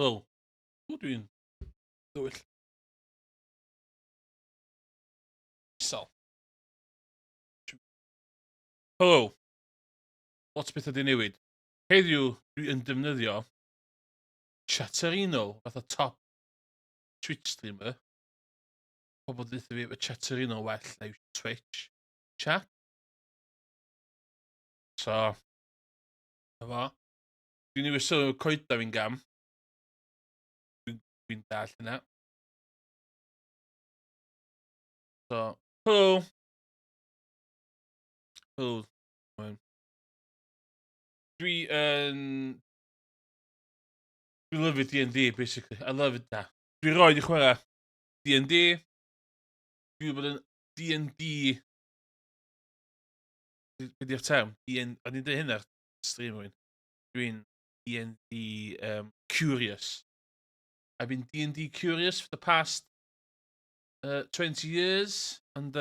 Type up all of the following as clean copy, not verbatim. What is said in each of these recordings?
Hello. O, dwi'n dywyll. Isel. Hello. Lot o bethau di newid. Heddiw, dwi yn defnyddio Chatterino, fatha top Twitch streamer. Pobl dweud fi, mae Chatterino well na Twitch chat. So, na fo. Dwi'n newid sylw coeda fi'n gam. Dwi'n dwi dall hynna. So, hello. Hello. Dwi yn... Dwi'n lyfio D&D, basically. I love it na. Dwi roed i chwarae D&D. Dwi wedi bod yn D&D... Be di'r term? DN... O'n i'n dweud hynna ar stream rwy'n. Dwi'n D&D um, curious. I've been D&D curious for the past 20 years, and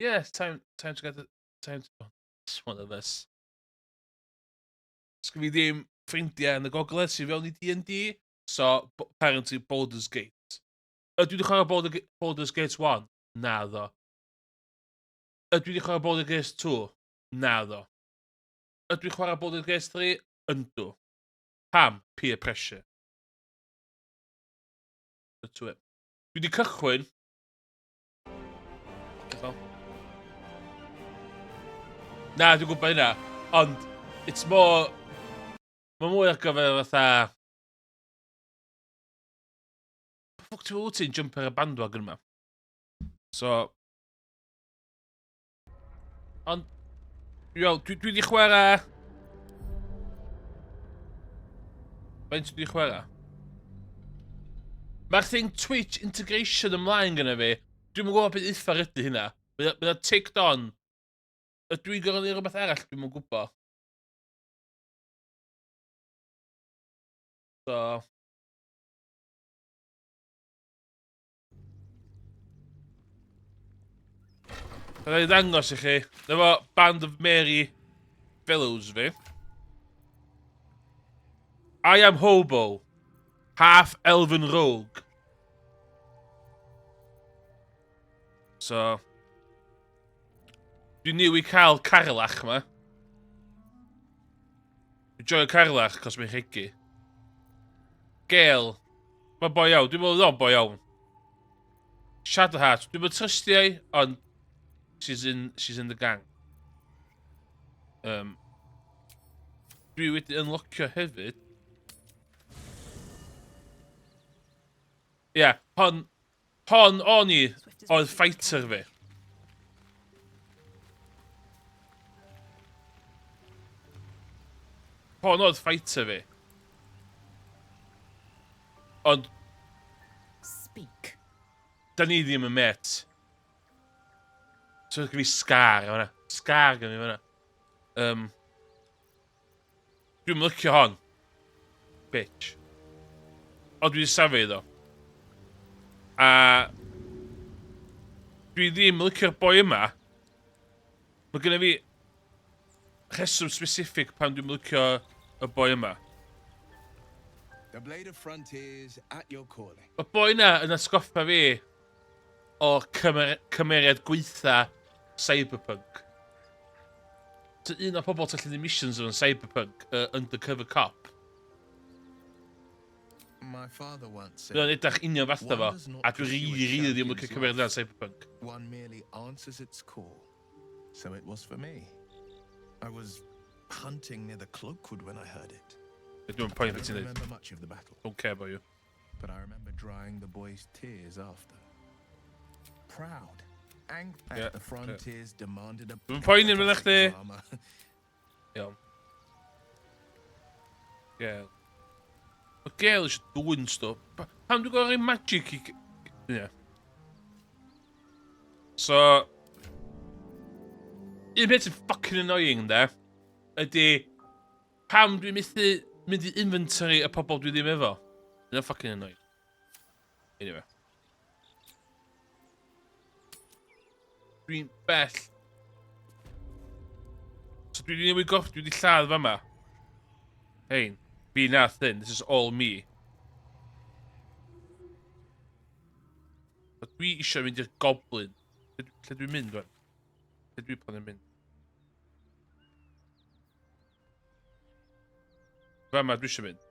yeah, it's time, time to get the, time to, oh, it's one of us. Sgyn fi ddim ffrindiau yn y gogledd sy'n fewn i D&D, so apparently Baldur's Gate. Ydw i wedi chwarae Baldur's Gate 1? Na ddo. Ydw i wedi chwarae Baldur's Gate 2? Na ddo. Ydw i'n chwarae Baldur's Gate 3? Yndw. Pam? Peer pressure. That's it. Dwi wedi cychwyn. Na, dwi'n gwybod hynna. Ond, it's more... Mae mwy ar gyfer fatha... Ffwc ti'n wyt ti'n jump ar y bandwagon yma? So... Ond, iawn, dwi, dwi wedi chwarae... Faint dwi wedi chwarae? Mae'r thing Twitch integration ymlaen gyda fi. Dwi'm yn gwybod beth uffar ydy hynna. Mae o ticked on. Ydw i'n gorfod neud rhywbeth arall? Dwi'm yn gwybod. So... Rhaid i ddangos i chi. Dyma Band of Mary Fellows fi. I am Hobo. Half Elven Rogue. So... Dwi'n new i cael Carlach ma. Dwi'n joio Carlach, cos mae'n rhegu. Gale. Mae'n boi iawn. Dwi'n meddwl o'n boi iawn. Shadowheart. Dwi'n meddwl trystio i, ond she's in, she's in the gang. Um, dwi wedi unlockio hefyd. Ie, yeah, hon, hon o'n i oedd fighter fi. Hon oedd fighter fi. Ond... Speak. Da ni ddim yn met. So gen fi scar yma. Scar gen fi fyna. Um, Dwi'n licio hon. Bitch. Ond dwi'n safio iddo. A... Dwi ddim yn licio'r boi yma. Mae gennym fi rheswm specific pan dwi'n licio y boi yma. The Blade of Frontiers at your calling. Mae boi yna yn atgoffa fi o cymer cymeriad gweitha Cyberpunk. So un o'r pobl ti'n allu missions yn Cyberpunk, Undercover Cop. My father once said, Mae'n edrych union fatha fo, a dwi'n rili, rili ddim yn licio cymeriad yna Cyberpunk. One merely answers its call. So it was for me. I was hunting near the Cloakwood when I heard it. Dwi'n poeni beth ti'n dweud. Much of the battle. Don't care about you. But I remember drying the boys' tears after. Proud. Angry yeah, the frontiers yeah. demanded a Dwi'n poeni yn chdi. Iawn. Gale. Mae Gale eisiau dwyn stwff. Pam dwi'n gorau magic i... Yeah. So... Un peth sy'n fucking annoying, de, ydy pam dwi'n methu mynd i inventory y pobl dwi ddim efo. Yna'n fucking annoying. Anyway. Dwi'n bell. So dwi wedi newid goff, dwi wedi lladd fama. Hein. Fi nath hyn, this is all me. So dwi eisiau mynd i'r goblin. Lle dwi'n mynd, wan? Lle dwi'n plan yn mynd? Fama dwi eisiau mynd.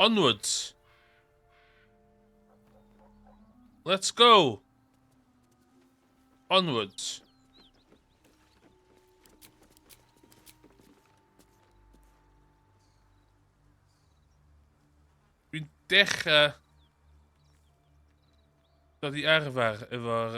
Onwards! Let's go! Onwards. Dwi'n dechrau dod i arfer efo'r...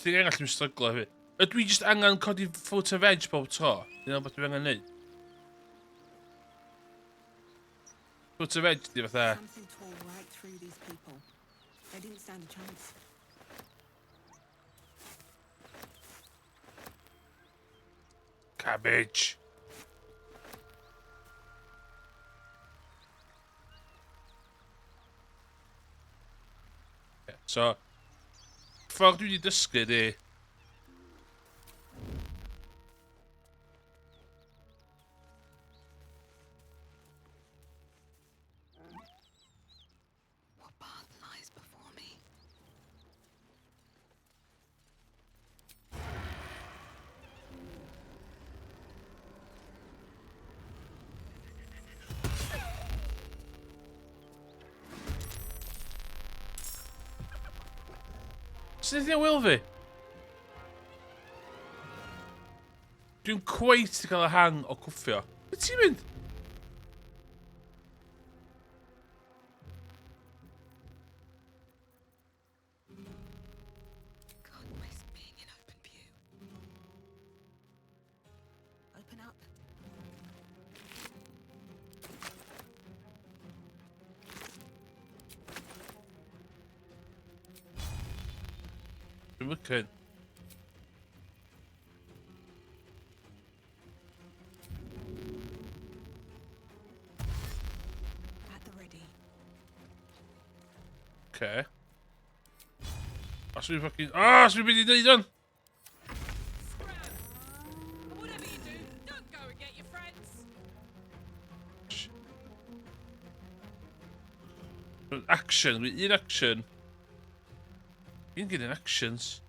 Ti'n angen gallu stryglo hefyd. Ydw i jyst angen codi fruit and veg bob tro? Dyna beth dwi'n angen neud. Fruit and veg di fatha... Something tore right through these people. They didn't stand a chance. Cabbage. Yeah, so, ffordd dwi wedi dysgu di... What path lies before me? Sut ydy wyl fi? Dwi'n cweit di cael y hang o cwffio. Be ti'n mynd? Can't risk being in open view. Open up. Dwi'n looking. At the ready. Okay. Os dwi'n fucking... Ah, oh, dwi'n mynd i ddeud o'n! Scram! And whatever you do, don't go and get your friends. Action, dwi un action. Un gyda'n actions.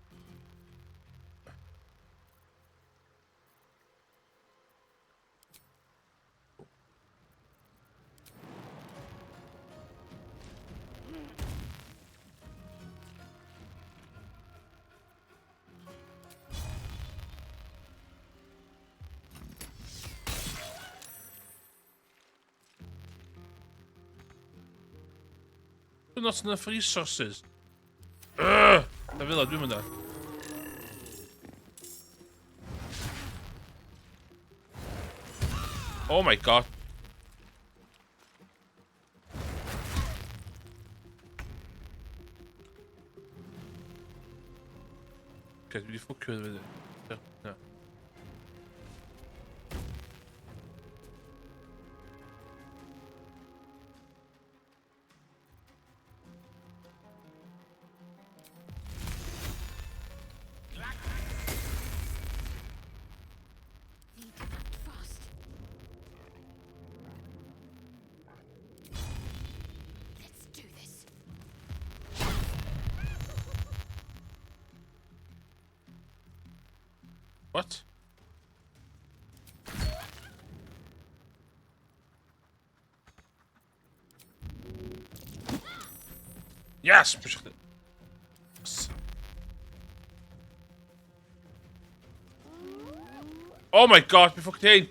Not enough resources. Ugh! Na fel dwi'n mynd ar. Oh my god. Okay, dwi wedi ffwcio iddo fe. Na. Need to act fast. Let's do this. What? Yes! Pwysio chdi. Oh my god, mi ffwc hyn!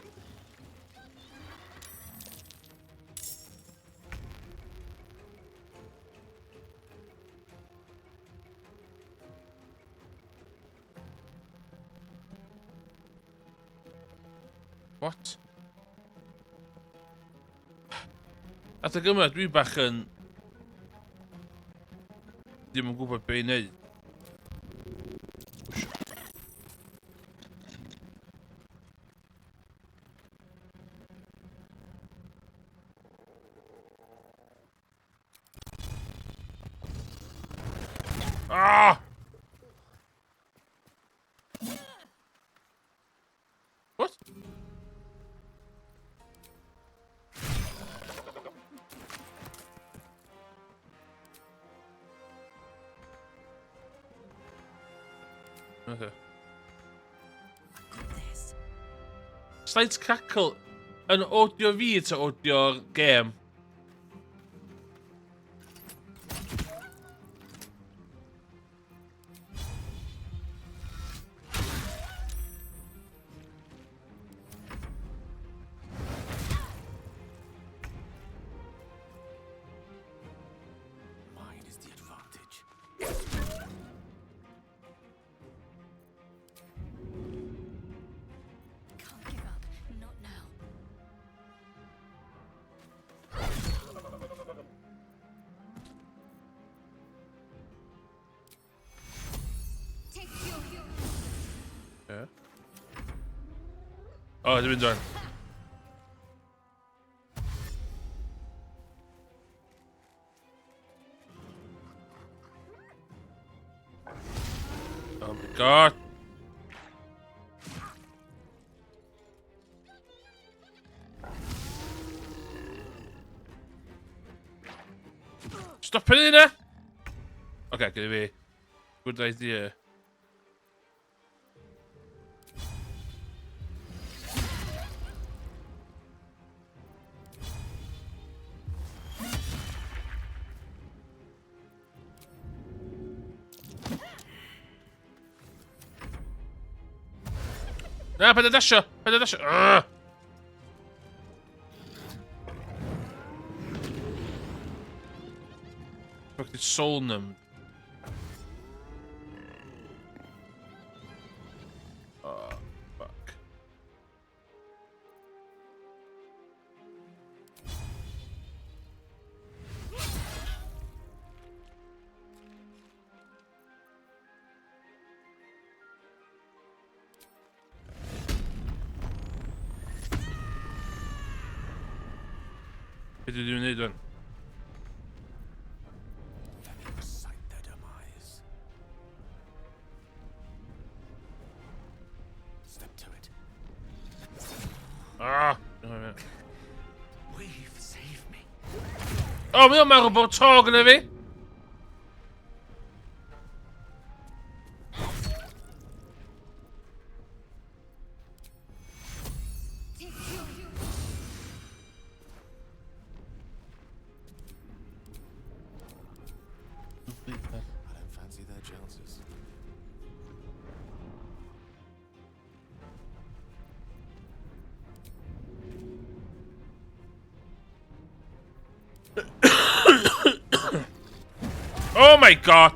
What? Adeg yma, dwi bach yn... Ddim yn gwybod be i wneud. Ah! What? Okay. I've got this. Slight crackle yn audio fi ta audio'r game? Mine is the advantage. Can't give up. Not now. Take fuel. Yeah. Oh, dwi'n mynd o'n. Oh my god. Stop it yna! Okay, gyda fi. Good idea. Na, paid â dasio! Paid â dasio! Ugh! Fuck, it's soul numb. Oh, fuck. Be dwi wedi wneud wan? Let me recite their demise. Step to it. Ah! Weave, save me. O, mae o'n marw bob tro gyda fi! Take fuel. I don't fancy their chances. Oh my god!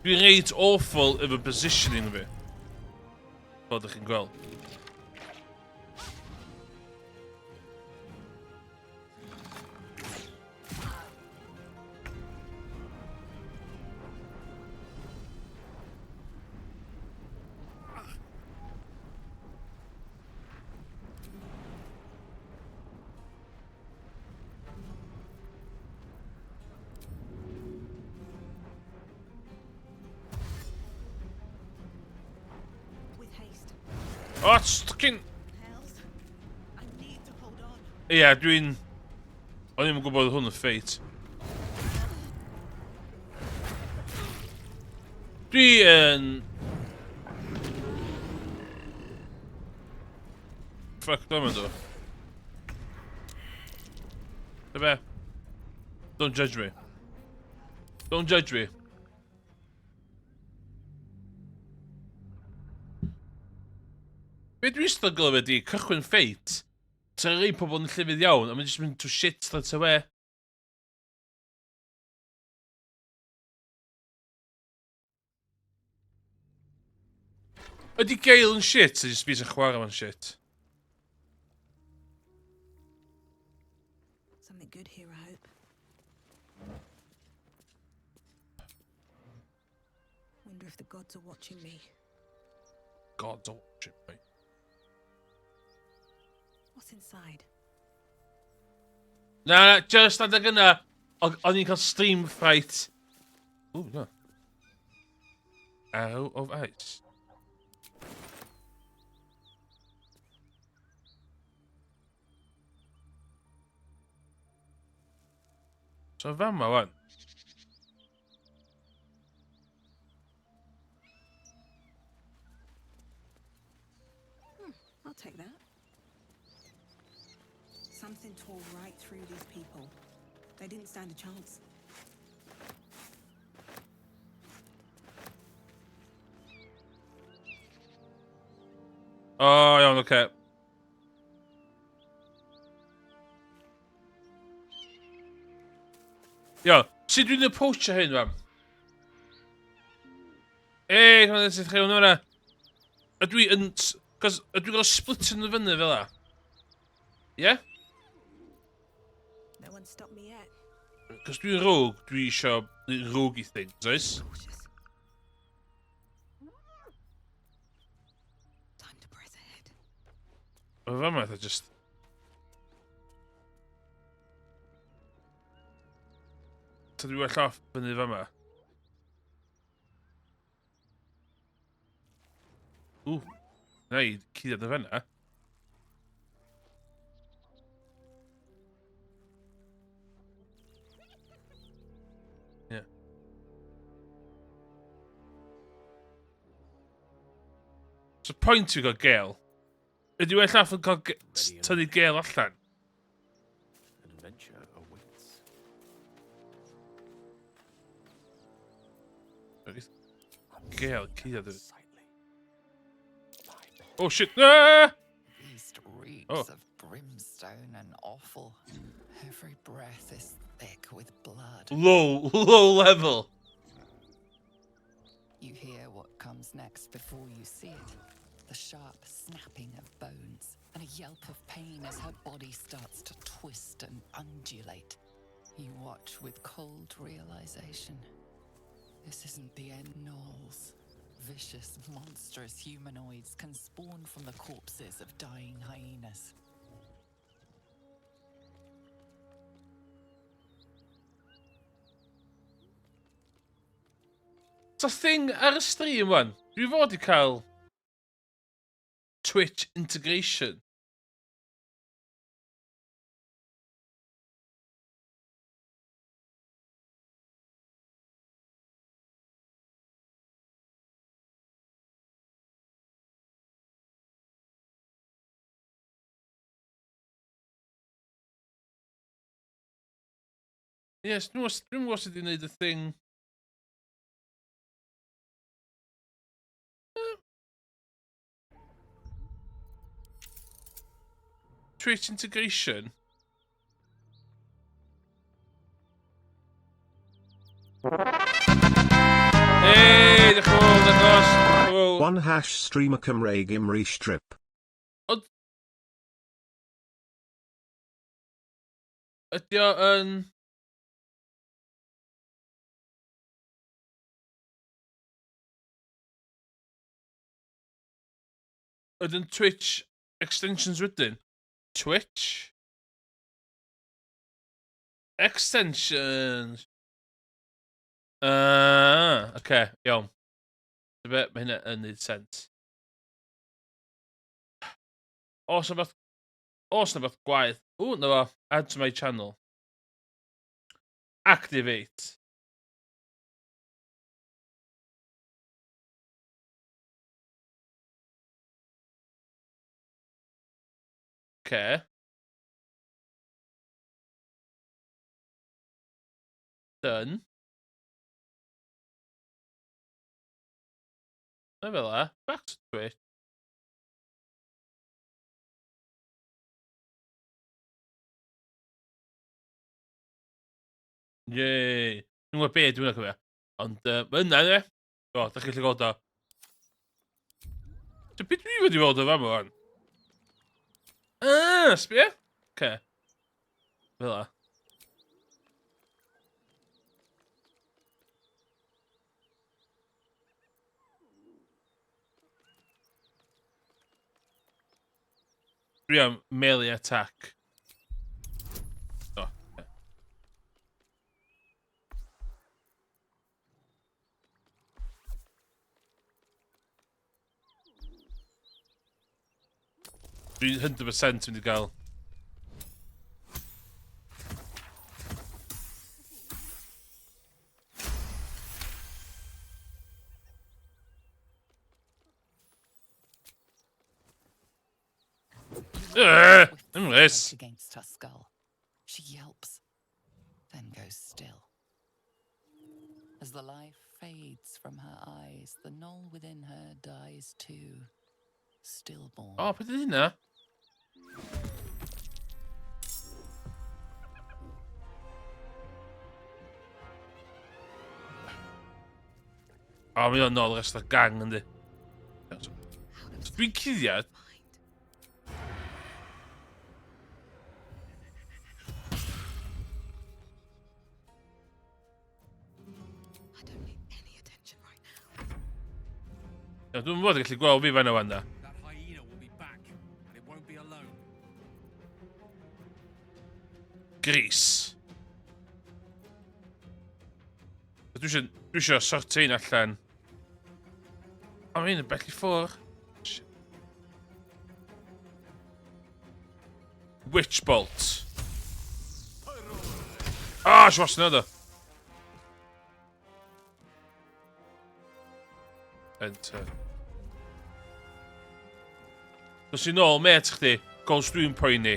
Dwi'n reit awful efo positioning fi. Fel ydych chi'n gweld. With haste. Oh, it's fucking... Hells. I need to hold on. Ie, yeah, dwi'n... O'n i'm yn gwybod hwn yn ffeit. Dwi yn... Fuck, dwi'n mynd o. Be? Don't judge me. Don't judge me. Be dwi'n stryglo efo di, cychwyn ffeit, ti'n rhoi pobl yn llefydd iawn, a mae'n just mynd to shit straight away. Ydy Gale yn shit, neu jyst fi sy'n chwarae fo'n shit? Something good here, I hope. if the gods are watching me. Gods are watching me. What's inside? Na, na, just adeg yna, o'n i'n cael stream fright. Ooh, no. Arrow of Ice. So fama wan. I'll take that. Something tore right through these people. They didn't stand a chance. O, oh, iawn, oce. Okay. Iawn, sut dwi'n approachio hyn, fam? Ei, come on, sut chi hwnna? Ydw i yn... Cos ydw i'n gael split yn y fyny fel la? Ie? Yeah? No one stopped me yet. Cos dwi'n rogue, dwi eisiau roguey things, oes? Cautious. Time to press ahead. Mae fama eitha just... Ta dwi well off fyny fama. Ww, na i cuddiad yn fanna. Ie. So point i gael gel. Ydy well off yn cael tynnu gel allan? Adventure awaits. Gel, cuddiad. Sightly. Oh shit! Ah! Beast reeks Oh. of brimstone and offal. Every breath is thick with blood. Low, low level. You hear what comes next before you see it. The sharp snapping of bones and a yelp of pain as her body starts to twist and undulate. You watch with cold realization. This isn't the end. Gnolls, vicious, monstrous humanoids, can spawn from the corpses of dying hyenas. So thing ar y stream wan, dwi fod i cael Twitch integration. Yes, dwi'n gwybod sut i wneud y thing. Twitch integration. Hey, diolch yn fawr, Dangos. Diolch yn fawr. One hash streamer Cymraeg Imri Strip. Ond... Ydy o yn... Ydyn Twitch extensions wedyn? Twitch? Extensions! Ah, oce, okay, iawn. Be, mae hynna yn neud sens. Os na beth... Os na beth gwaith. Ww, na fo. Add to my channel. Activate. Okay. Done. Na fel la. Back to Twitch. Yay. Dwi'n gwybod be dwi'n cofio. Ond mae yna, ne? O, da chi'n gallu gweld o. So, be dwi wedi weld o fama wan? Ah, sbia? Oce. Fel la. Dwi am melee attack. O, ie. Dwi'n 100% mynd i gael. Ymrys. Against her skull. She yelps, then goes still. As the life fades from her eyes, the gnoll within her dies too. Stillborn. O, beth ydy hynna? O, mae o'n nôl rest o'r gang, yndi. So dwi'n cuddiad. I don't need any attention right now. Ia, Dwi'n bod yn gallu gweld fi fan o fan da. That hyena will be back, and it won't be alone. Gris. Dwi eisiau, dwi eisiau sortio un allan. O, mae un yn bell i ffwrdd. Shit. Witch Bolt. Ah, oh, was yna do. Enter. Dos i nôl, met chdi. Gos dwi'n poeni.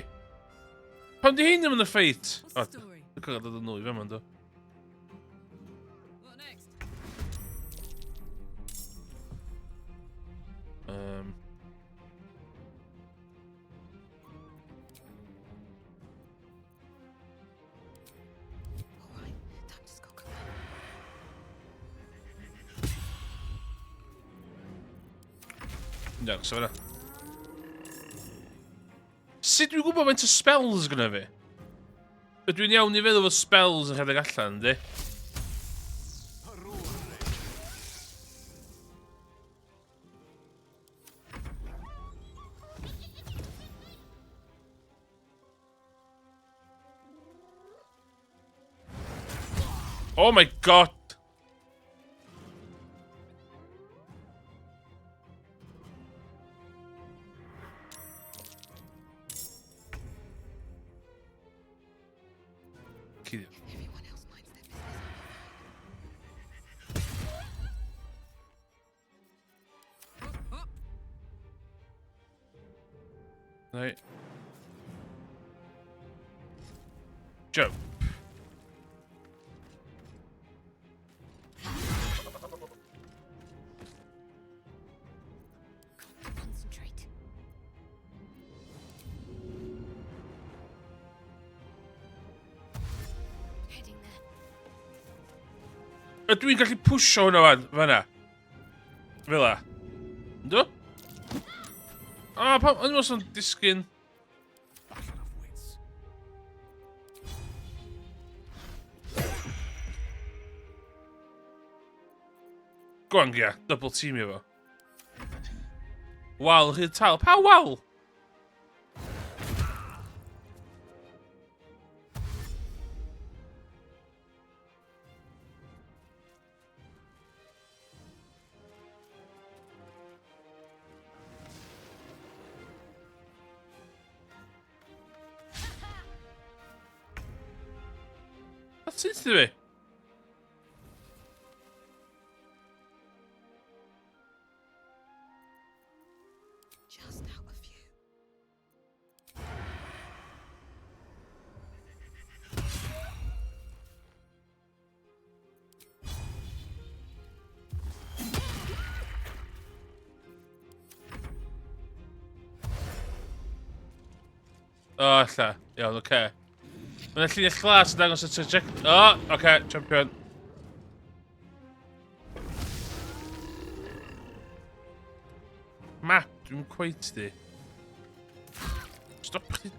Pam di hyn ddim yn y ffeit? What's O, the story? dwi'n cofio dod yn ôl i fe do. What next? All right, time to skulk around. Iawn, so fyna. Sut dwi'n gwybod faint o spells gyda fi? Ydw i'n iawn i feddwl fod spells yn rhedeg allan, yndi? Oh my god! Cuddio. If everyone else minds their business, I'll be fine. Up, up. Right. Jump. Got to concentrate. Heading there. Ydw i'n gallu pwysio hwnna fan, fan'na? Fel 'a. Yndw? O, pam, o'n i'n meddwl sa'n disgyn. Battle of wits. Go on, Gia. Double teamio fo. Wal, rhy tal. Pa wal? That's it, fi. Just out of view. O, alla. Iawn, oce. Okay. Mae'n llinell glas yn dangos y traject... O, oce, okay, champion. Map, dwi'n quite di. Stop chdi.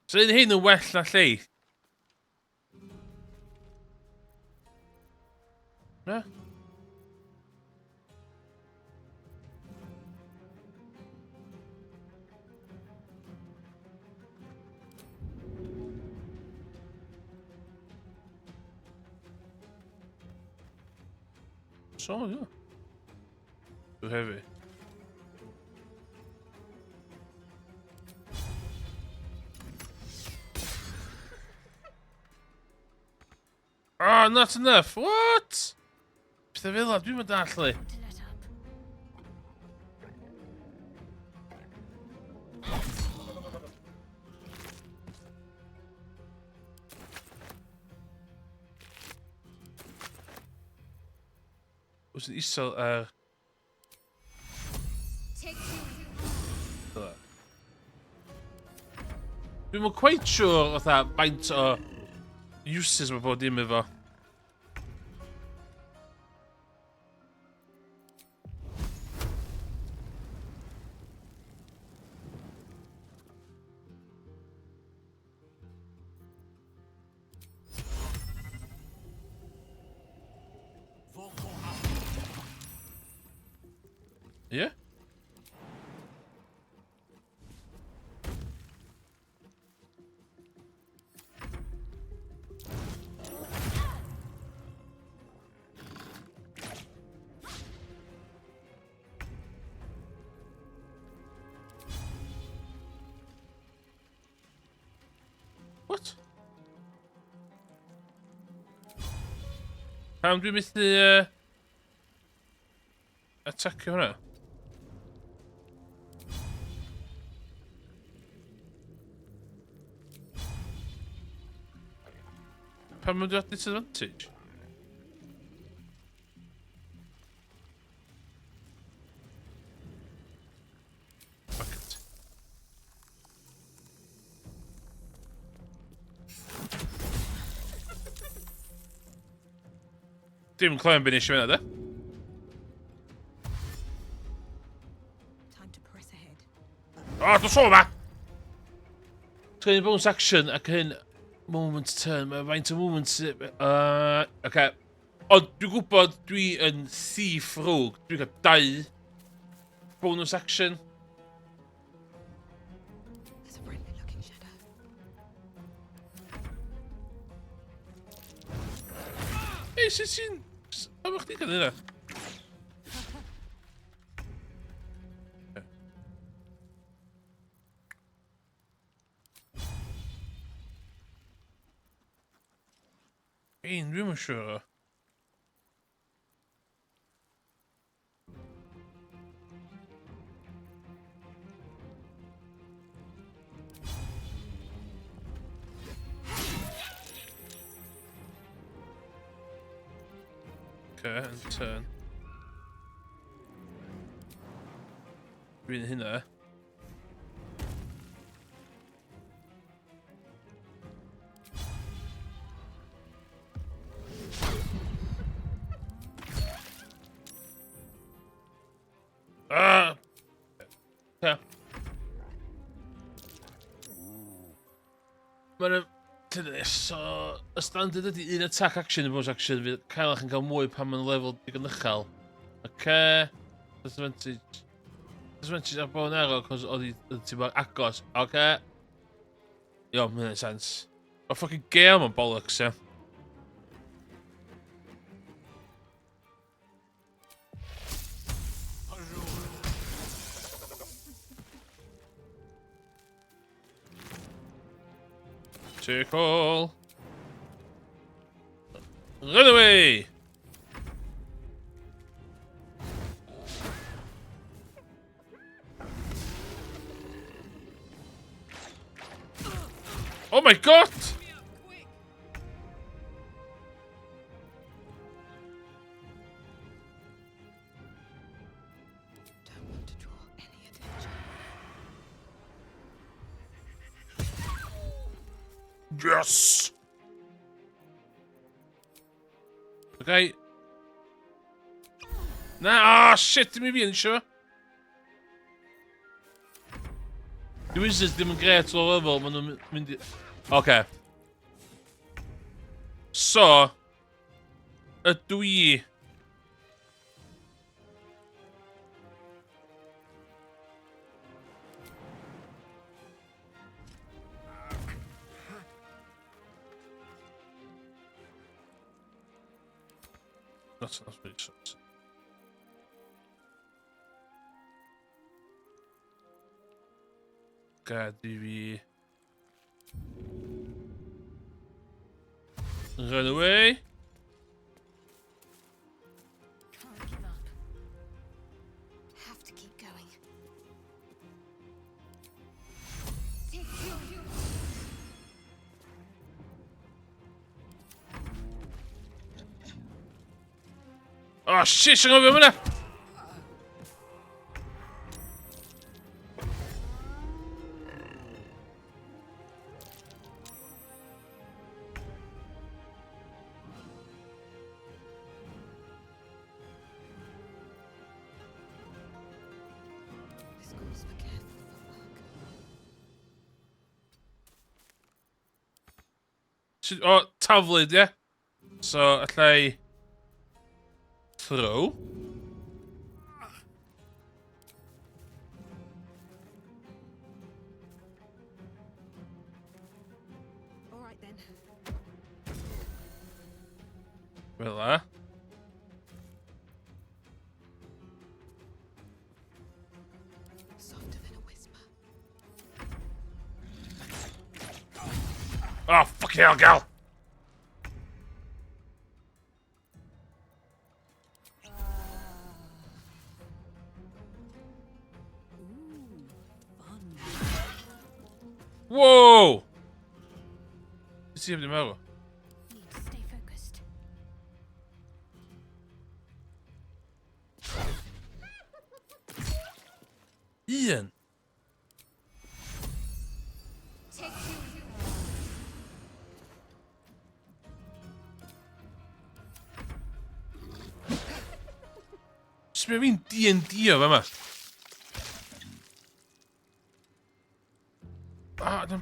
So un hyn yn well na lleill. Na? So, yeah. Too heavy. Ah, not enough. What? Pethau fel la, dwi'n mynd allu. To let up. Os yn isel ar... Take two. Dwi'm yn quite sure fatha faint o uses mae bod dim efo. Ie? What? Pam dwi'n methu attackio hwnna? Pam mae'n dod disadvantage? Fuck it. Dim clem beth eisiau fyna, de? Time to press ahead. O, dwi'n sôn ma! Train bonus action ac hyn moment turn. Mae faint o moment... Okay. Ond dwi'n gwybod dwi yn thief rogue. Dwi'n cael dau bonus action. There's a friendly looking shadow. Ei, sut ti'n... Pam o'ch ti'n cael hynna? Un, dwi'm yn siŵr o. Okay, and turn. Dwi'n hynna. Ah! Yeah. Mae'n so, y standard ydy un attack action yn bonus action, fydd cael yn cael mwy pan mae'n lefel digon uchel. Oce, disadvantage. Disadvantage ar bow and arrow, cos oedd hi ti mor agos. Oce. Yo, mae'n neud sense. Mae fucking gêm yn bollocks, ie. Take all. Run away! Oh my god! Me up quick. Don't want to draw any attention. Yes! Okay. Na, oh shit, dim i fi yn siŵr. Di wizards ddim yn gret low level, maen nhw'n mynd i... Oce. So, ydw i... Not enough resources. Gad i fi... Run away. Can't give up. Have to keep going. Take two. Oh shit, sy'n gofio fyna! This calls for careful footwork. O, taflid, ie? So, allai... Throw. All right then. Fel la. Softer than a whisper. Oh, fucking hell, gal! Whoa! Beth ti'n mynd i meddwl? Need to stay focused. Un! Take two. Sbio fi'n D&D o fama. Ah, dwi'n...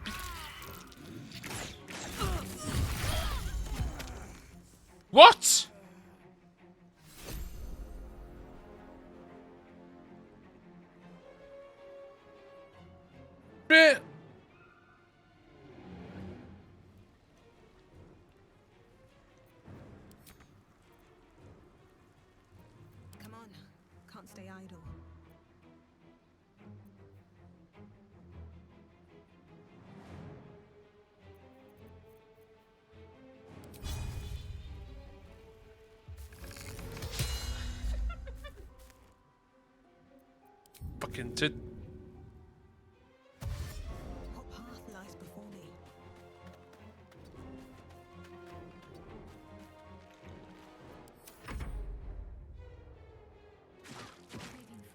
What? Be? Come on. Can't stay idle. Fucking tit. What path lies before me? Craving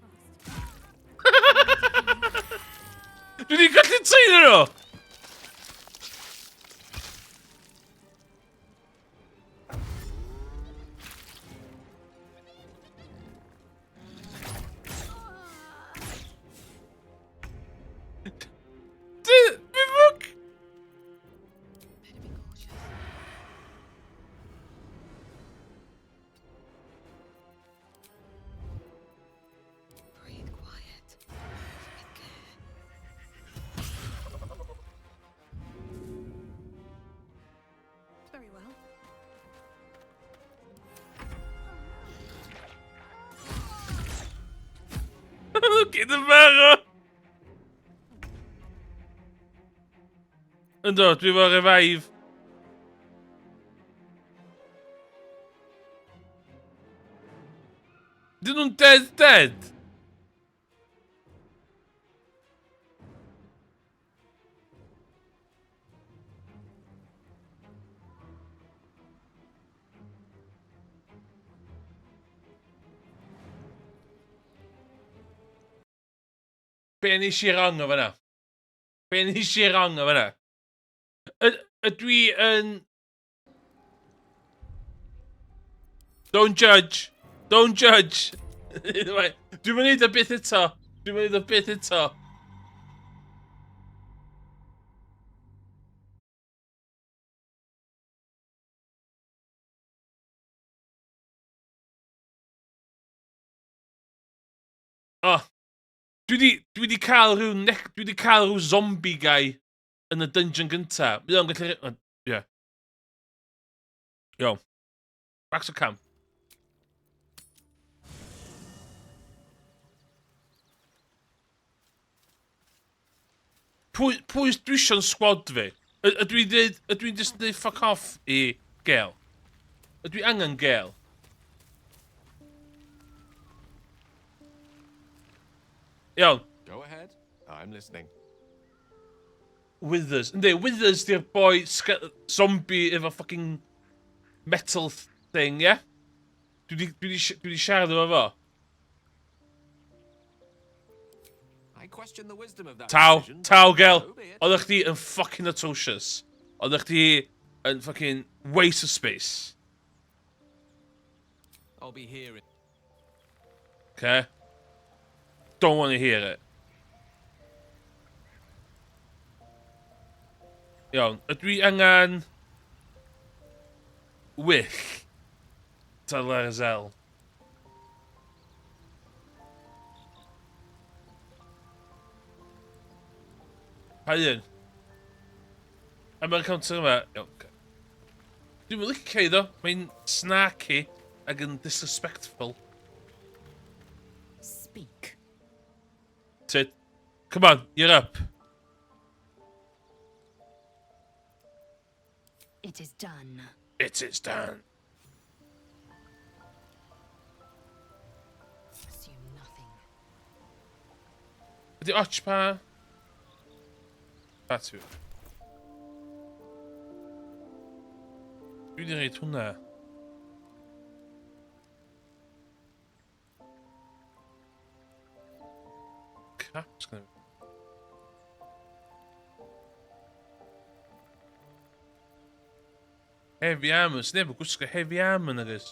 frost. Dwi wedi gallu tynnu nhw! Di- Fi ffwc! Better be cautious. Breathe quiet. Move with care. Very well. Gyd yn farw! Ynddo, dwi efo revive. Dyn nhw'n dead dead? Be nes i wrong o fyna? Be nes i wrong o fyna? Ydw i yn... Don't judge! Don't judge! Dwi'n mynd i y byth eto. Dwi'n mynd i y byth eto. Oh. Dwi di, dwi di cael rhyw nec, dwi di cael rhyw zombie guy yn y dungeon gynta. Mae o'n gallu... Ie. Yeah. Iawn. Back to camp. Pwy, pwy dwi eisiau'n squad fi? Ydw i'n dweud, ydw i'n just dweud fuck off i Gale? Ydw i angen Gale? Iawn. Go ahead. I'm listening. Withers. Yndi, Withers di'r boi zombie efo fucking metal thing, ie? Yeah? Dwi di, dwi di, dwi di siarad efo fo. I question the wisdom of that Taw, decision, taw, but gel. so be it. Oeddech chdi yn fucking atrocious. Oeddech chdi yn fucking waste of space. I'll be here in Okay? Don't want to hear it. Iawn, ydw i angen... Wyll. Ta Larzel. Pa un? A mae'r counter yma... Iawn, oce. Dwi'm yn licio hi ddo. Mae'n snarky ac yn disrespectful. Speak. Tid. Come on, you're up. It is done. It is done. Assume nothing. Ydy och pa... Pa ti? Dwi wedi reid hwnna. Crap, sgynna fi. Heavy armor, sneb yn gwisgo heavy armor nag oes?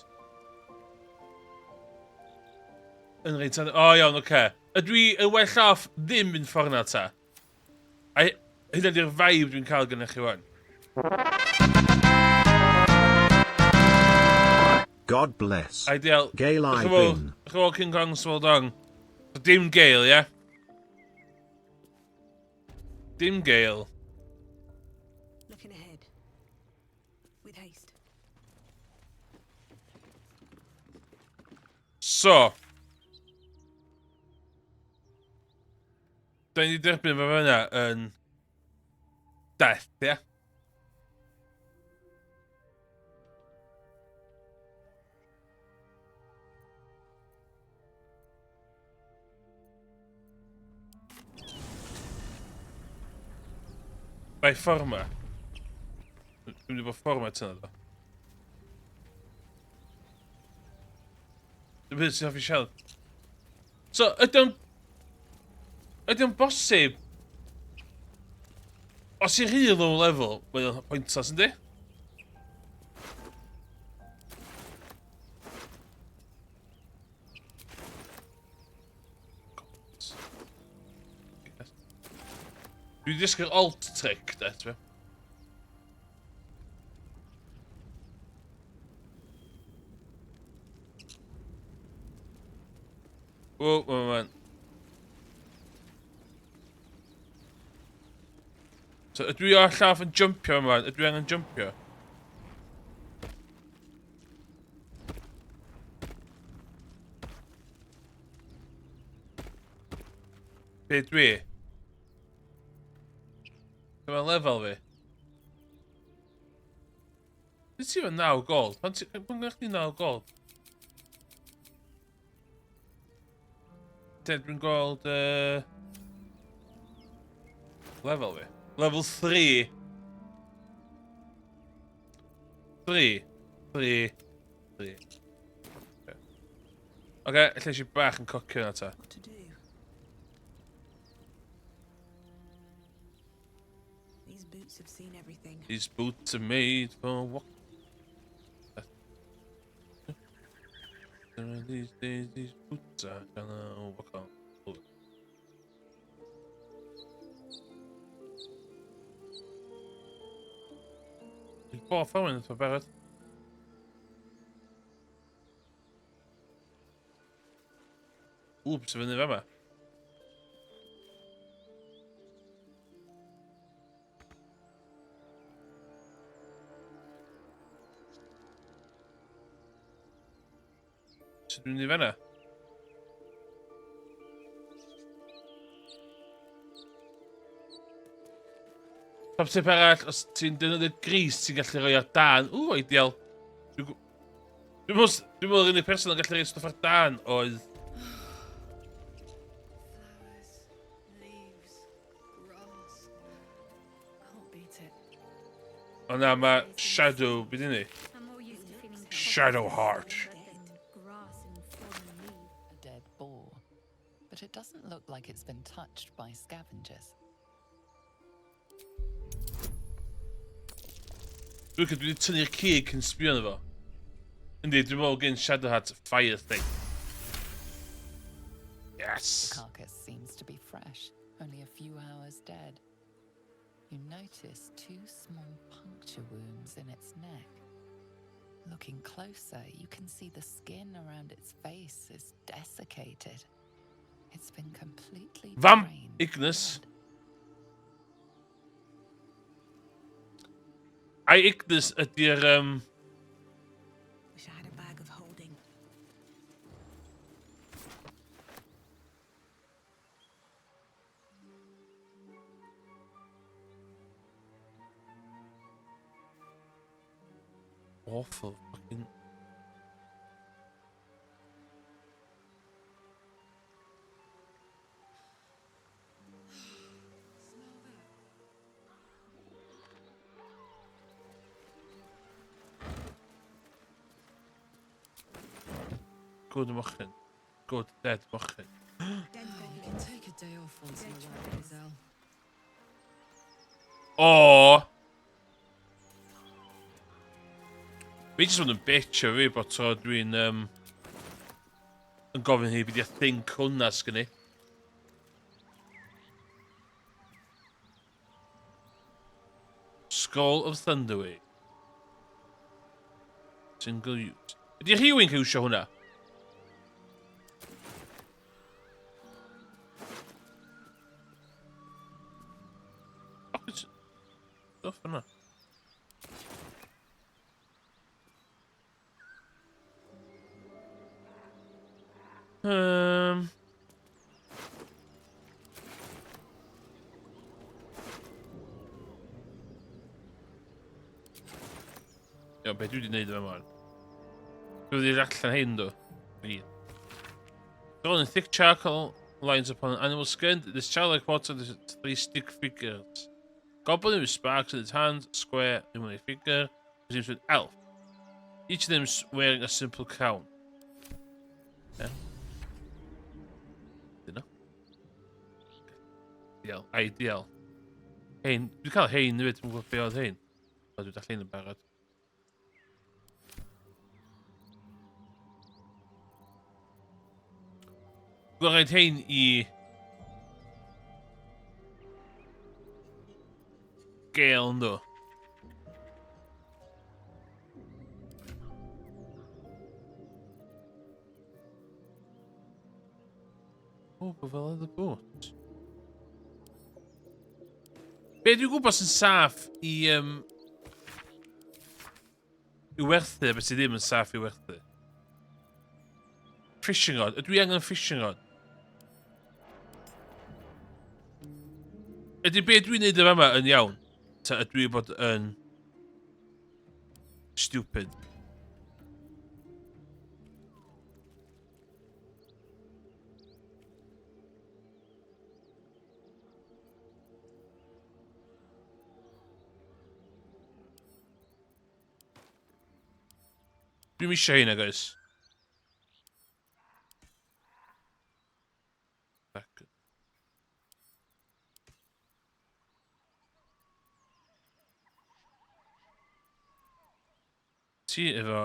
Yn reit O, oh, iawn, oce. Okay. Ydw i yn well off ddim mynd ffordd na ta? A hynna di'r vibe dwi'n cael gyda chi wan. God bless. Ideal. Gale I bin. Chymod King Kong Small Dong. So dim Gale, ie? Yeah? Dim Gale. Looking ahead. With haste. So. Da ni wedi derbyn fo fyna yn death, ie? Yeah? Bai ffordd ma. Dwi'n mynd i bod ffordd ma tyna ddo. Dwi'n mynd sy'n hoffi siarad. So, ydy o'n... Ydy o'n bosib... Os i'n rhy low level, mae o'n pointless, yndi? Dwi wedi dysgu'r alt trick, de, ti'n Whoa, whoa, man. So, ydw i ar llaff yn jumpio yma? Ydw i angen jumpio? Be dwi? Dyma lefel fi. Sut ti efo 9 gold? Pan ti... Pan gyda chdi 9 gold? Te, dwi'n gweld... Lefel fi. Level 3. 3. 3. 3. Oce, okay, lle eisiau bach yn cocio yna ta. What to do? These boots have seen everything. These boots are made for walking. These days, these boots are gonna walk on. Dwi'n bod ffordd yn barod. Ww, beth sy'n fyny fama? Sut dwi'n mynd i fanna? Top tip arall, os ti'n defnyddio gris, ti'n gallu rhoi ar dan. Ww, ideal. Dwi'n meddwl dwi'n meddwl yr unig person yn gallu rhoi stwff ar dan oedd... Flowers, leaves, grass. Can't beat it. O na, mae Shadow, beth yni? I'm more used to feeling Shadow Heart. than grass and fallen leaves. A dead boar. But it doesn't look like it's been touched by scavengers. Dwi'n credu dwi wedi tynnu'r cig yn sbio arno fo. Yndi, dwi'n meddwl gen Shadow Heart fire thing. Yes! The carcass seems to be fresh, only a few hours dead. You notice two small puncture wounds in its neck. Looking closer, you can see the skin around its face is desiccated. It's been completely Vamp drained of Ignis. blood. Ai Ignis ydy'r... Wish I had a bag of holding. Awful fucking... Good mochyn. Good dead mochyn. Dead You can take a day off once in a while, Hazel. O! Fi jyst fod yn bitch o fi bod tro dwi'n yn gofyn hi beth i think hwnna sgynni. Scroll of Thunderwave. Single use. Ydy rhywun cael iwsio hwnna? Fuck is... Stuff yna. Iawn, be dwi wedi gwneud yma man? Dwi wedi allan hyn, do. I. Drawn in thick charcoal lines upon an animal skin, this childlike portrait is three stick figures. Goblin with sparks in its hands, square human figure, seems to be an elf. Each of them is wearing a simple crown. Yeah. Dyna. Ideal. Ideal. Hein, dwi'n cael hein hefyd, dwi'n gwybod be oedd hein. O, dwi'n dallt hein yn barod. Dwi'n rhaid hein i... Gale, ynddo. O, bod fel oedd y bot. Be dwi'n gwybod sy'n saff i... I werthu, a beth sydd ddim yn saff i werthu? Fishing rod. Ydw i angen fishing rod? Ydy be dwi'n neud yn fama yn iawn? Ta ydw i bod yn... stupid? Dwi'm eisiau heina, guys. Back. Ti efo...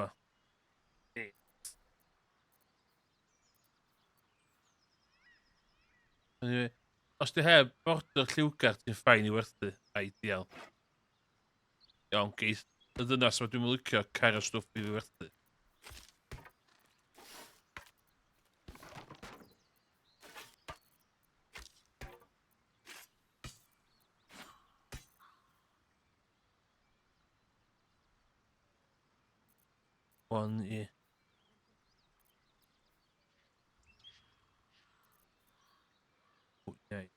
Anyway, os di heb border lliwgar, ti'n ffain i werthu. Ideal. Iawn, geith. Y ddynas ma dwi'n licio cario stwff i fi werthu. One i... 49.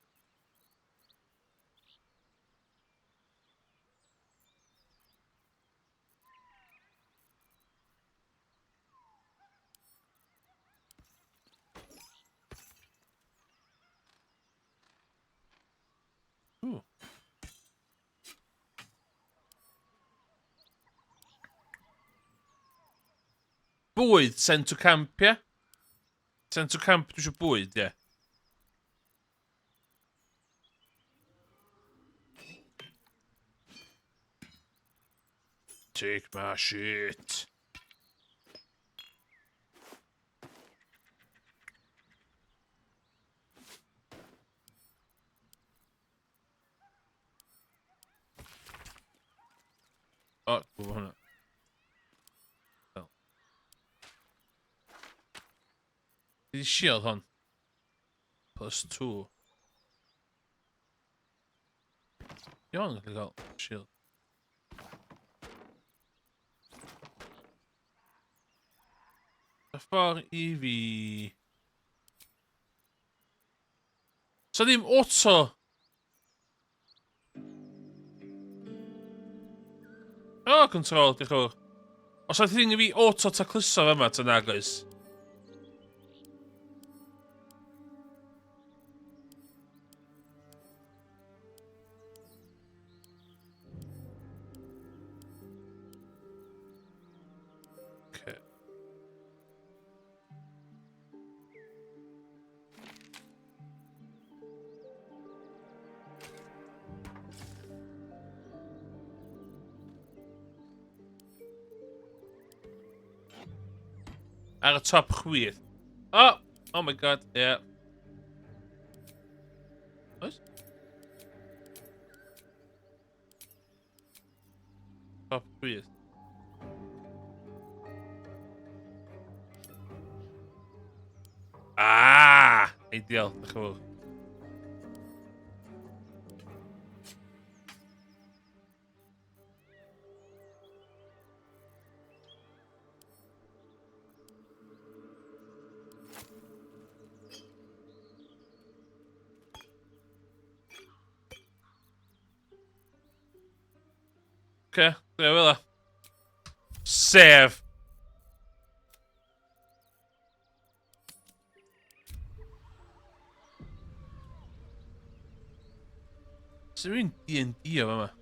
Ooh. Bwyd, send to camp, ie? Send to camp, dwi eisiau bwyd, ie. Take my shit. O, gwybod hwnna. Fel. Di shield hon. Plus 2. Di hon yn gallu cael shield. Y ffordd i fi... So ddim auto. Oh, control, diolch yn fawr. Os oedd thing i fi auto tacluso yma, ta nag oes? Okay. Ar y top chwith. Oh! Oh my god, yeah. Oes? Top chwith. Ah! Ideal, diolch yn fawr. Oce, okay, fel 'a. Sef. Sy'n mynd D&D o fama?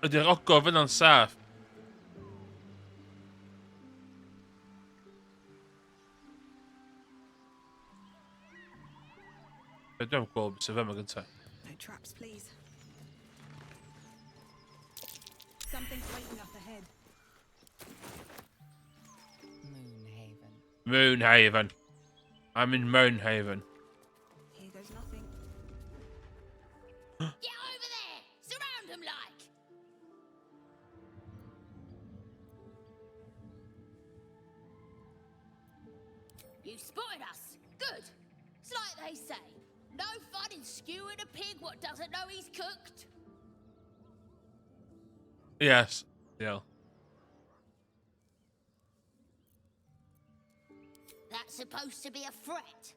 Ydy'r ogof yna'n saff? Be dwi'n gweld beth sy'n fama gyntaf. No traps, please. Something's waiting up ahead. Moonhaven. Moonhaven. I'm in Moonhaven. Here goes nothing. Get over there! Surround them like! You spotted us. Good. It's like they say. No fun in skewing a pig what doesn't know he's cooked. Yes. Deal. That's supposed to be a threat.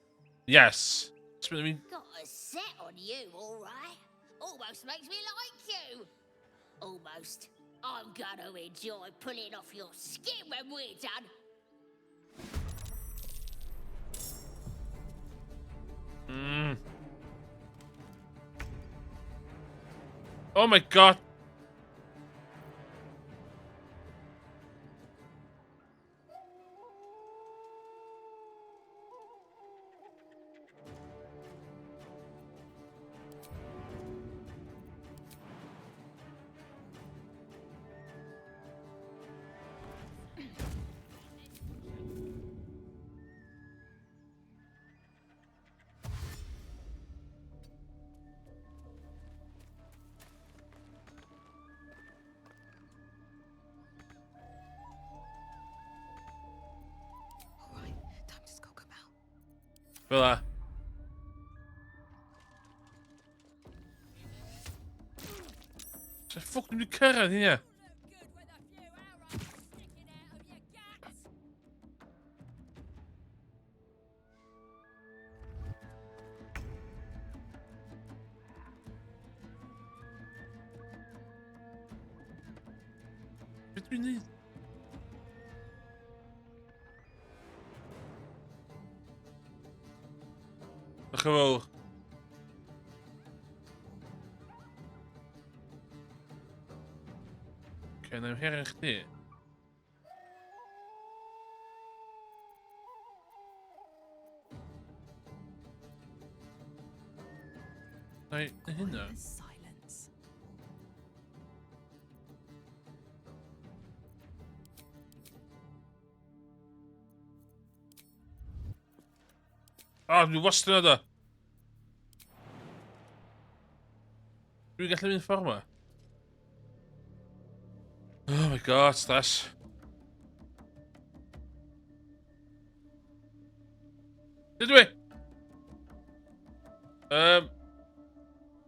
Yes. I mean, Got a set on you, all right. Almost makes me like you. Almost. I'm gonna enjoy pulling off your skin when we're done. Oh my god. All right, time to skulk about. Fel 'a. So ffwc, dwi'n wedi cyrraedd hynna. Be dwi'n neud? Dych yn fawr. Oce, na i'm herio chdi. Na i hynna. Silence. O, dwi wastad yna da. Dwi'n gallu mynd ffordd yma. Oh my god, stress. Dydw i?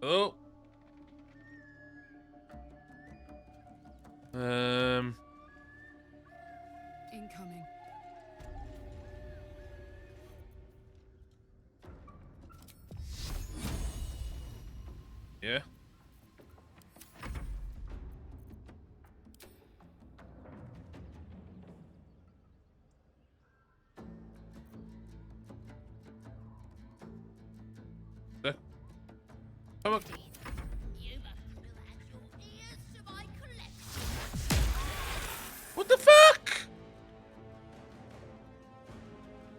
Hello? Incoming. Yeah. Come on. You must will add your ears to my collection. What the fuck?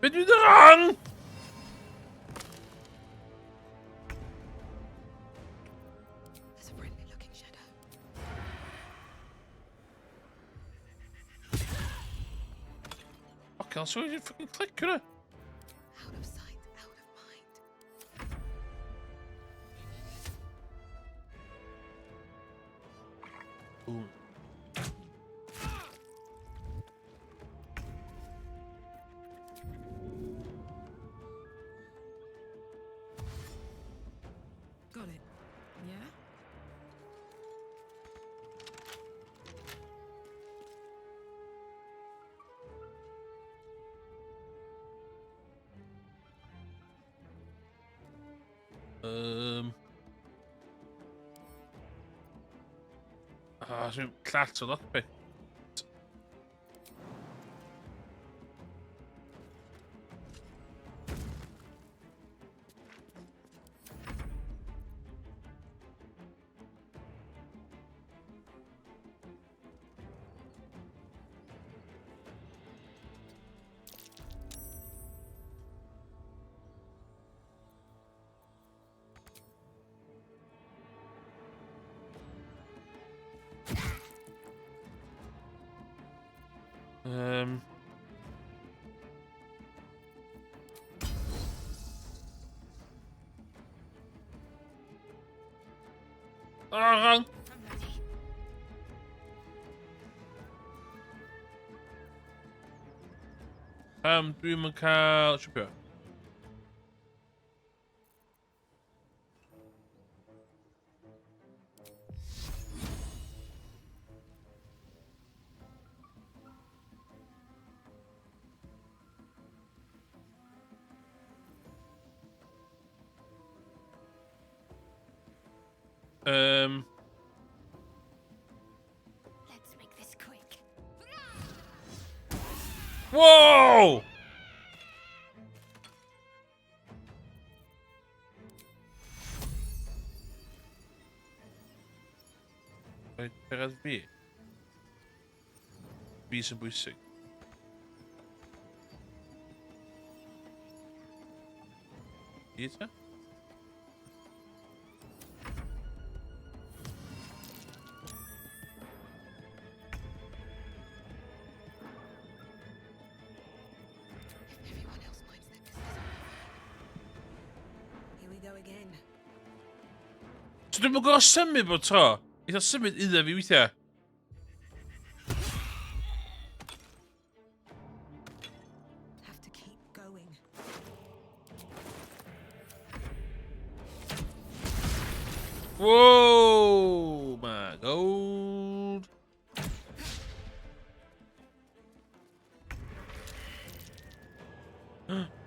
Be dwi'n wrong? There's a friendly looking shadow. Fucking hell, so you fucking click hwnna. Out of sight, out of mind. Boom. Got it. Yeah? Ah, dwi'n llat o lockpick. Ah, wrong. I'm ready. Pam dwi'n yn cael siwpio? Let's make this quick. Whoa! Rhaid cyrraedd fi. Fi sy'n bwysig. I te? If everyone else minds their business, I'll be fine. Here we go again. So dwi'n gorau symud bod tro. Eitha symud iddo fi weithiau. Have to keep going. Whoa! My go.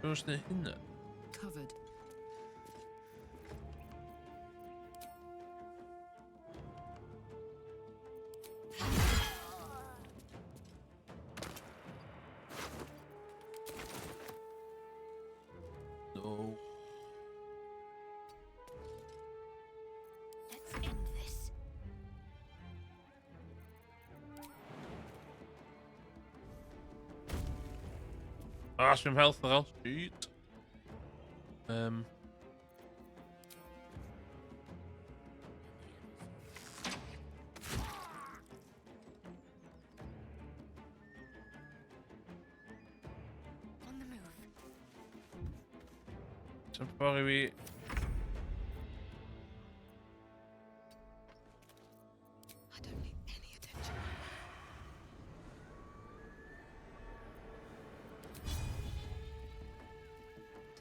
Dwi'n gwneud hynna. Covered. No. Let's end this. Ah, swim health ar ôl. Shit. On the move. Temporary fi... I don't need any attention right now.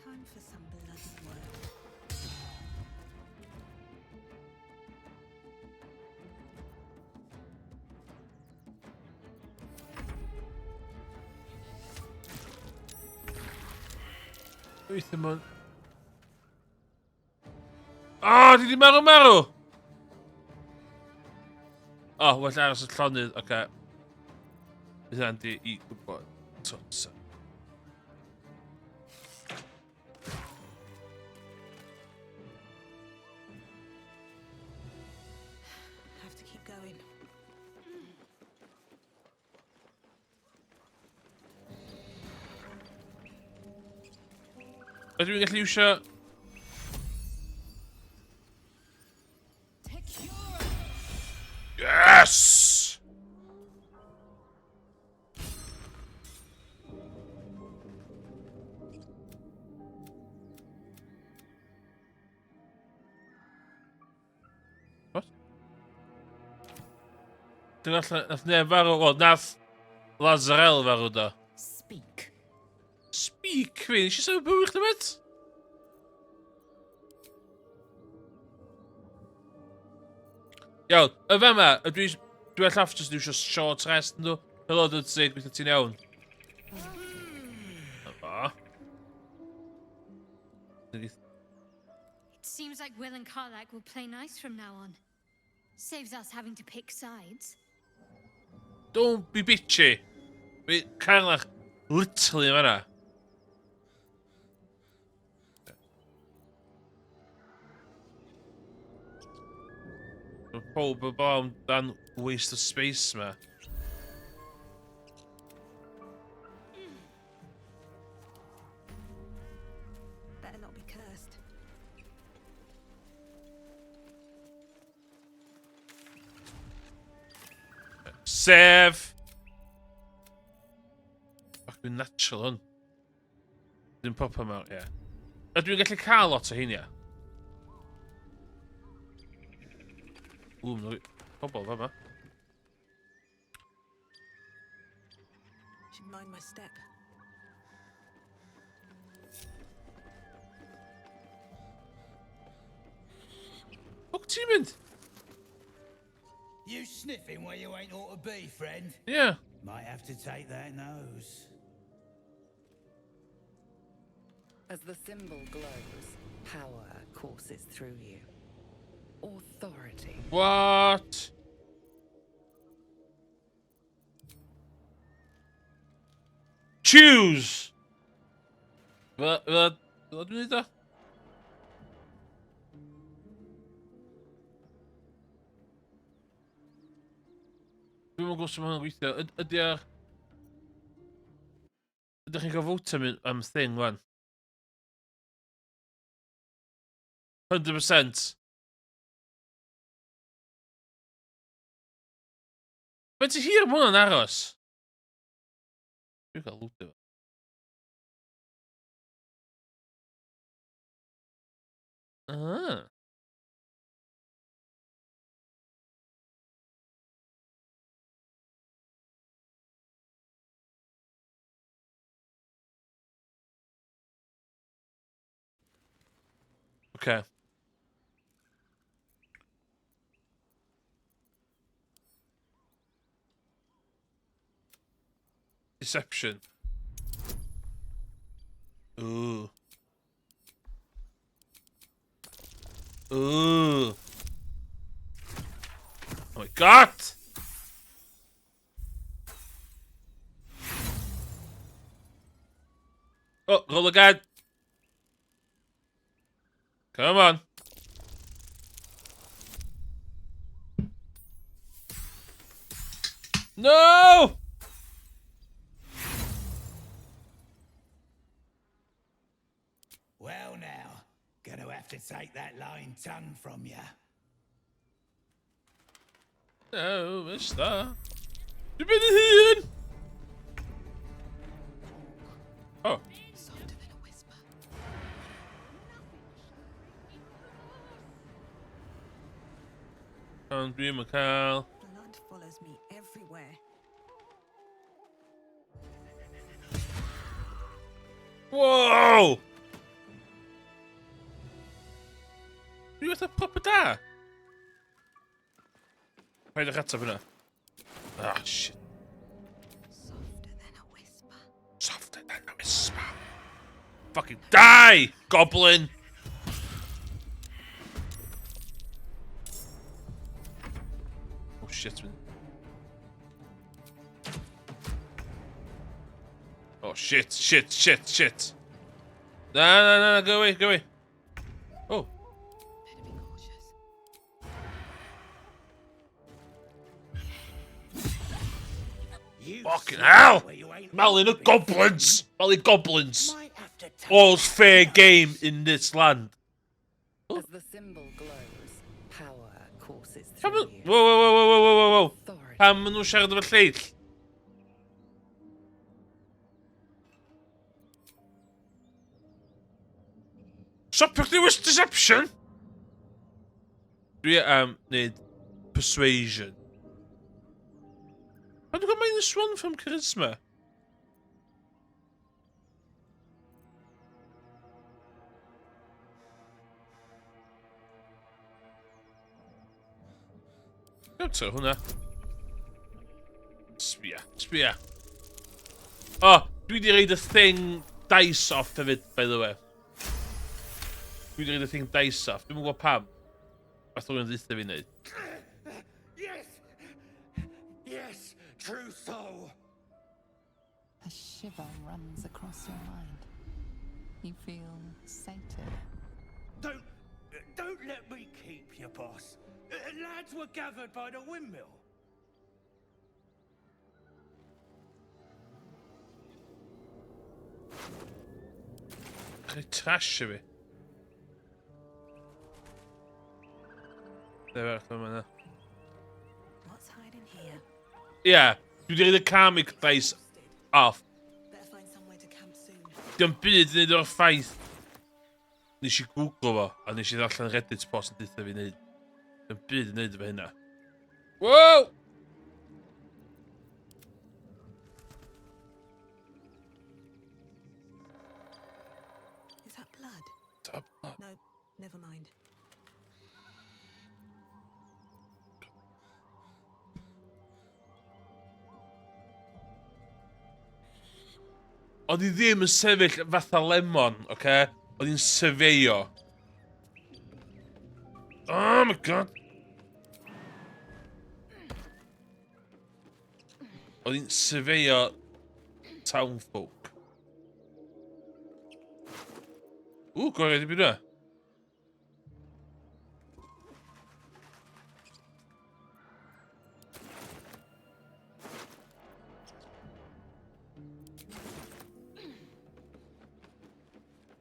Time for some bloody work. Weithio ma'n... Ah, di di marw marw! O, oh, well aros y llonydd, oce. Okay. Bydd hynna'n di i gwybod. Twt. Have to keep going. Ydw i'n gallu iwsio... Yes! What? Dwi'n allan, nath neb farw, wel, nath Lazarel farw do. Speak. Speak fi, nes i sefyll bywyd chdi met? Iawn, y fama, ydw i... Dwi allaf jyst iwsio short rest nhw. Helo, dyd sig, gweithio ti'n iawn. Na fo. It seems like Will and Karlach will play nice from now on. Saves us having to pick sides. Don't be bitchy. Fi, Karlach, literally yn fan'na. Mae pob y bom dan waste of space ma. Better not be cursed. Sef! Fucking natural hwn. Dwi'n pop yma, ie. Yeah. Ydw i'n gallu cael lot o heinia? Ww, ma'n pobl fama. Should mind my step. Ffwc ti'n mynd? You sniffing where you ain't ought to be, friend. Ie. Might have to take that nose. As the symbol glows, power courses through you. Authority. What? Choose! Fel, fel, fel dwi'n neud o? Dwi'm yn gwybod sut ma' hwnna'n gweithio. Ydy ar... Ydych chi'n cael vote am, am thing, wan? 100%. Faint ti hir ma' hwnna'n aros? Dwi'n cael loot efo. Ah. Okay. Deception. Ooh. Ooh. Oh my god! Oh, roll again. Come on. No! Well now, gonna have to take that lying tongue from you. No, mister. Dwi'n mynd i hun! Oh. Softer than a whisper. Ond dwi'n mynd cael... Blood follows me everywhere. Whoa! Dwi fatha proper da. Paid â'ch ateb hynna. Ah, shit. Softer than a whisper. Softer than a whisper. Fucking die, goblin! Oh shit, man. Oh shit, shit, shit, shit. Na, na, na, na, go away, go away. Oh. Better be cautious. You Fucking sleep hell! where you ain't Malu ought the to be. goblins! Malu goblins! Might have to take All's fair game in this land. As the symbol glows, power courses Pam... through you. Whoa, whoa, whoa, whoa, whoa, whoa, whoa. Authority. Pam maen nhw'n siarad efo lleill? Stopio chdi with deception! Dwi am wneud persuasion. Pam dwi'n gael -1 from charisma? Iawn ta, hwnna. Sbia, sbia. O, oh, dwi di reid y thing dice off hefyd, by the way. Dwi di reid y thing dice off. Dwi'm yn gwybod pam. Fath rhywun ddeutha fi wneud. Yes! Yes, true soul. A shiver runs across your mind. You feel sated. Don't let me keep you, boss. Lads were gathered by the windmill. Rhaid trash i fi. There arall yma na. What's hiding here? Ie, yeah, dwi wedi rhaid y karmic dice off. Better find somewhere to camp soon. Dio'm byd i wneud o'r ffaith. Nes i googlo fo, a nes i ddarllen Reddit post yn deutha fi wneud. Dio'm byd i wneud efo hynna. Wow! Is that blood? That blood? No, never mind. Oedd hi ddim yn sefyll fatha lemon, oce? Okay? Oedd hi'n sefeio. Oh my god! Oedd hi'n sefeio townfolk. Ww, gorau di byd yna.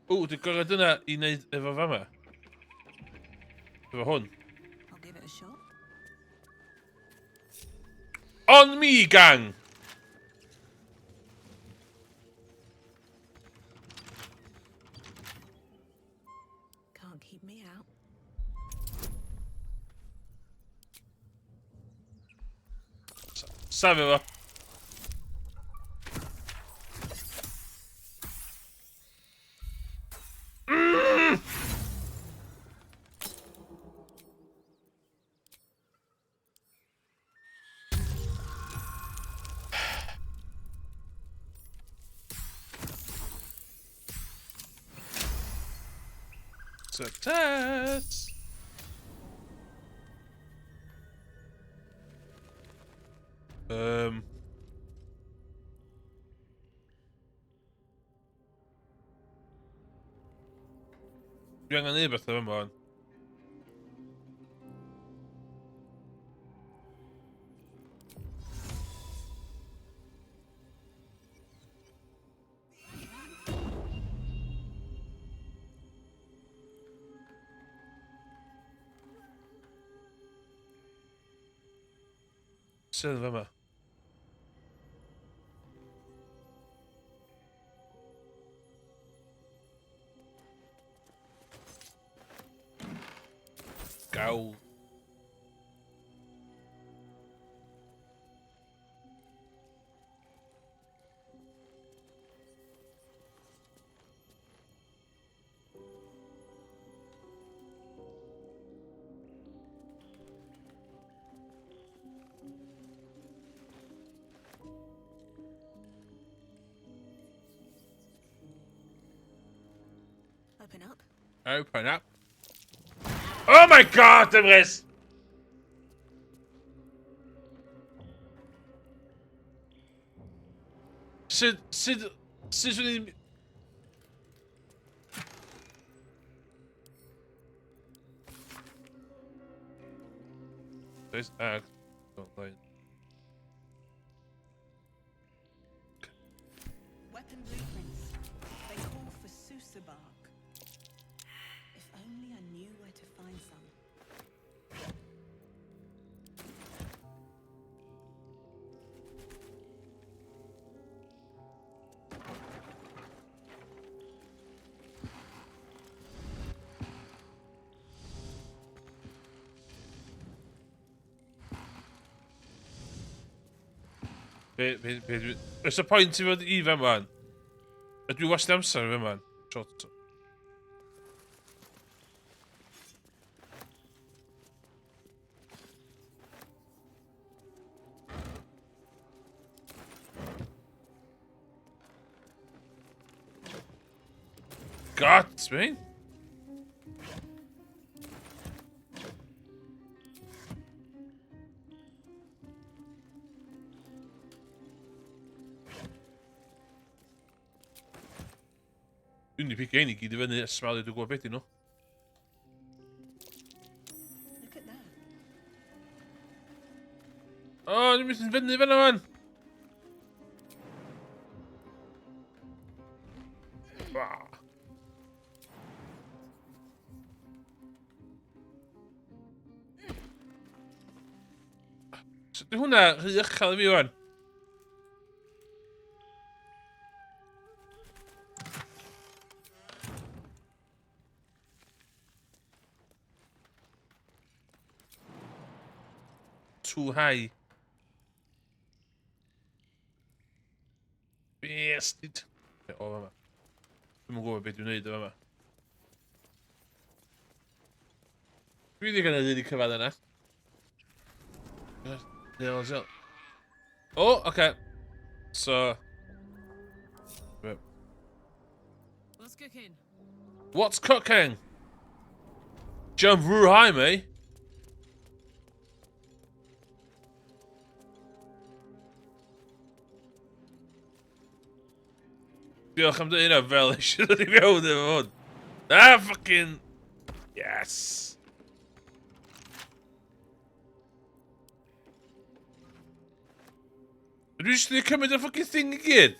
Ww, di gorau dyna i wneud efo fama. Efo hwn. I'll give it a shot. On me, gang! Can't keep me out. Safio fo. Success! Um, Dwi angen neud beth yma hwn. Sydd yn fama? Gawl. Open up. Open up. Oh my god, Emrys! Sut, sut, sut swn i'n... This act online. Weapon blueprints. They call for Susa bark. If only I knew where to find some. Be, be, be, dwi... Oes y pwynt i fod i fe man? Ydw i wastad amser fe man? Shot. God, man. Dwi'n di pigo ein i gyd i fyny a smalio dwi'n gwybod beth i nhw. Look at that. O, oh, dwi'n mynd yn fyny fyna man! So, di hwnna rhy uchel i fi wan? Too high. Bastard. O, fama. Dwi'm yn gwybod beth dwi'n neud o fama. Dwi wedi cael ei cyfan yna. O, oh, oce. Okay. So... What's cooking? What's cooking? Jump real high, mate. Diolch am dweud hynna fel eisiau dod i fewn efo hwn. Ah, fucking... Yes! Dwi jyst wedi cymryd y fucking thing i gyd.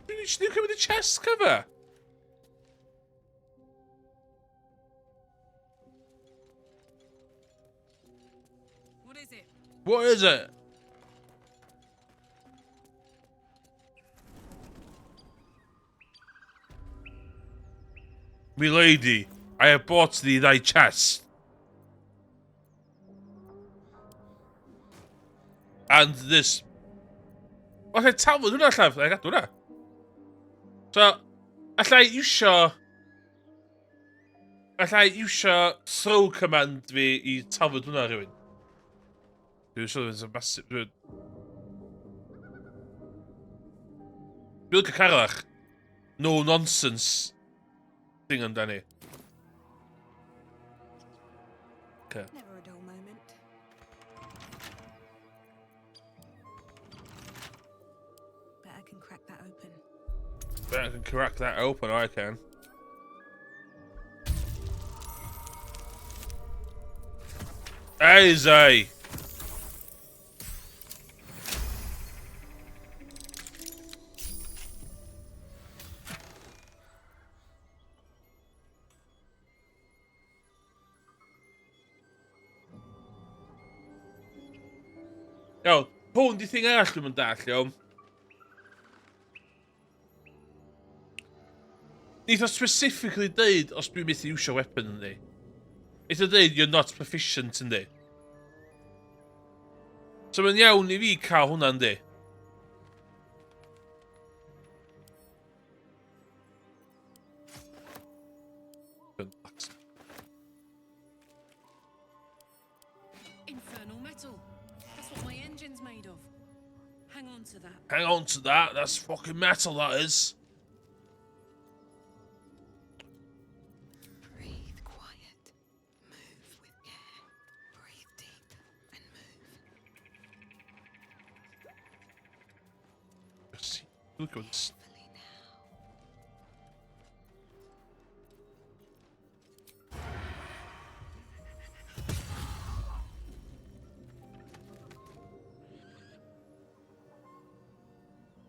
Dwi jyst wedi cymryd y chest cover. What is it? What is it? Me lady, I have bought thee thy chest. And this... Alla i taflu hwnna allan, alla i gadw hwnna. So, alla i iwsio... Alla i iwsio throw command fi i taflu hwnna rhywun. Dwi'n siŵr yn massive... Dwi'n licio Karlach. No nonsense thing amdani. Okay. Never a dull moment. Bet I can crack that open. Bet I can crack that open, I can. Easy! Iawn, hwn di thing arall dwi'n mynd dall, iawn. Neith o specifically deud os dwi'n methu iwsio weapon yndi. Neith o deud you're not proficient yndi. So mae'n iawn i fi cael hwnna yndi. Infernal metal. That's what my engine's made of. Hang on to that. Hang on to that. That's fucking metal, that is. Breathe quiet. Move with care. Breathe deep and move. See, look at this.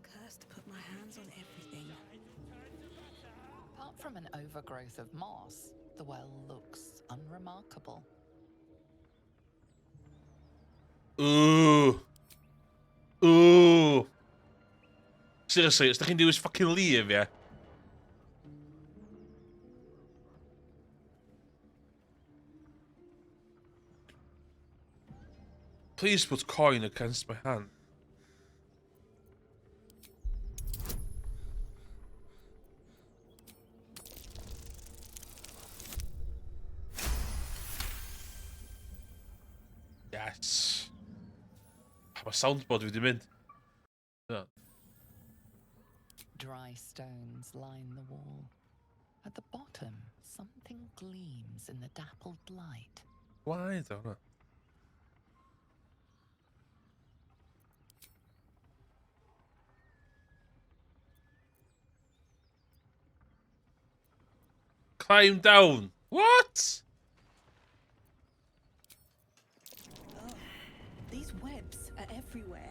Cursed to put my hands on everything. Apart from an overgrowth of moss, the well looks unremarkable. Ooh. Ooh. Seriously, os da chi'n dewis fucking leave, yeah? Please put coin against my hand. Yes. Mae soundboard fi wedi mynd. Yeah. Dry stones line the wall. At the bottom, something gleams in the dappled light. Why though? Climb down. What? Oh, these webs are everywhere.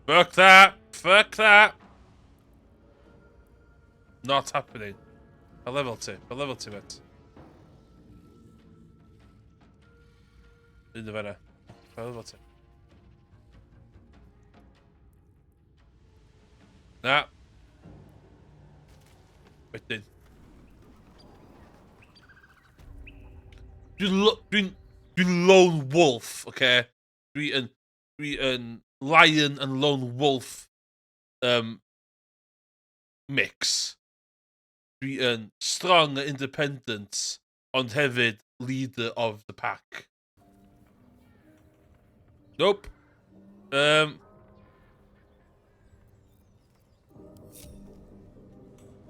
Fuck that! Fuck that! Not happening. A level ti. A level ti, mate. Un o fanna. A level ti. Na. Wedyn. Dwi'n dwi dwi lone wolf, oce? Okay? Dwi yn dwi yn lion and lone wolf um, mix. Dwi yn strong and independent, ond hefyd leader of the pack. Nope. Um,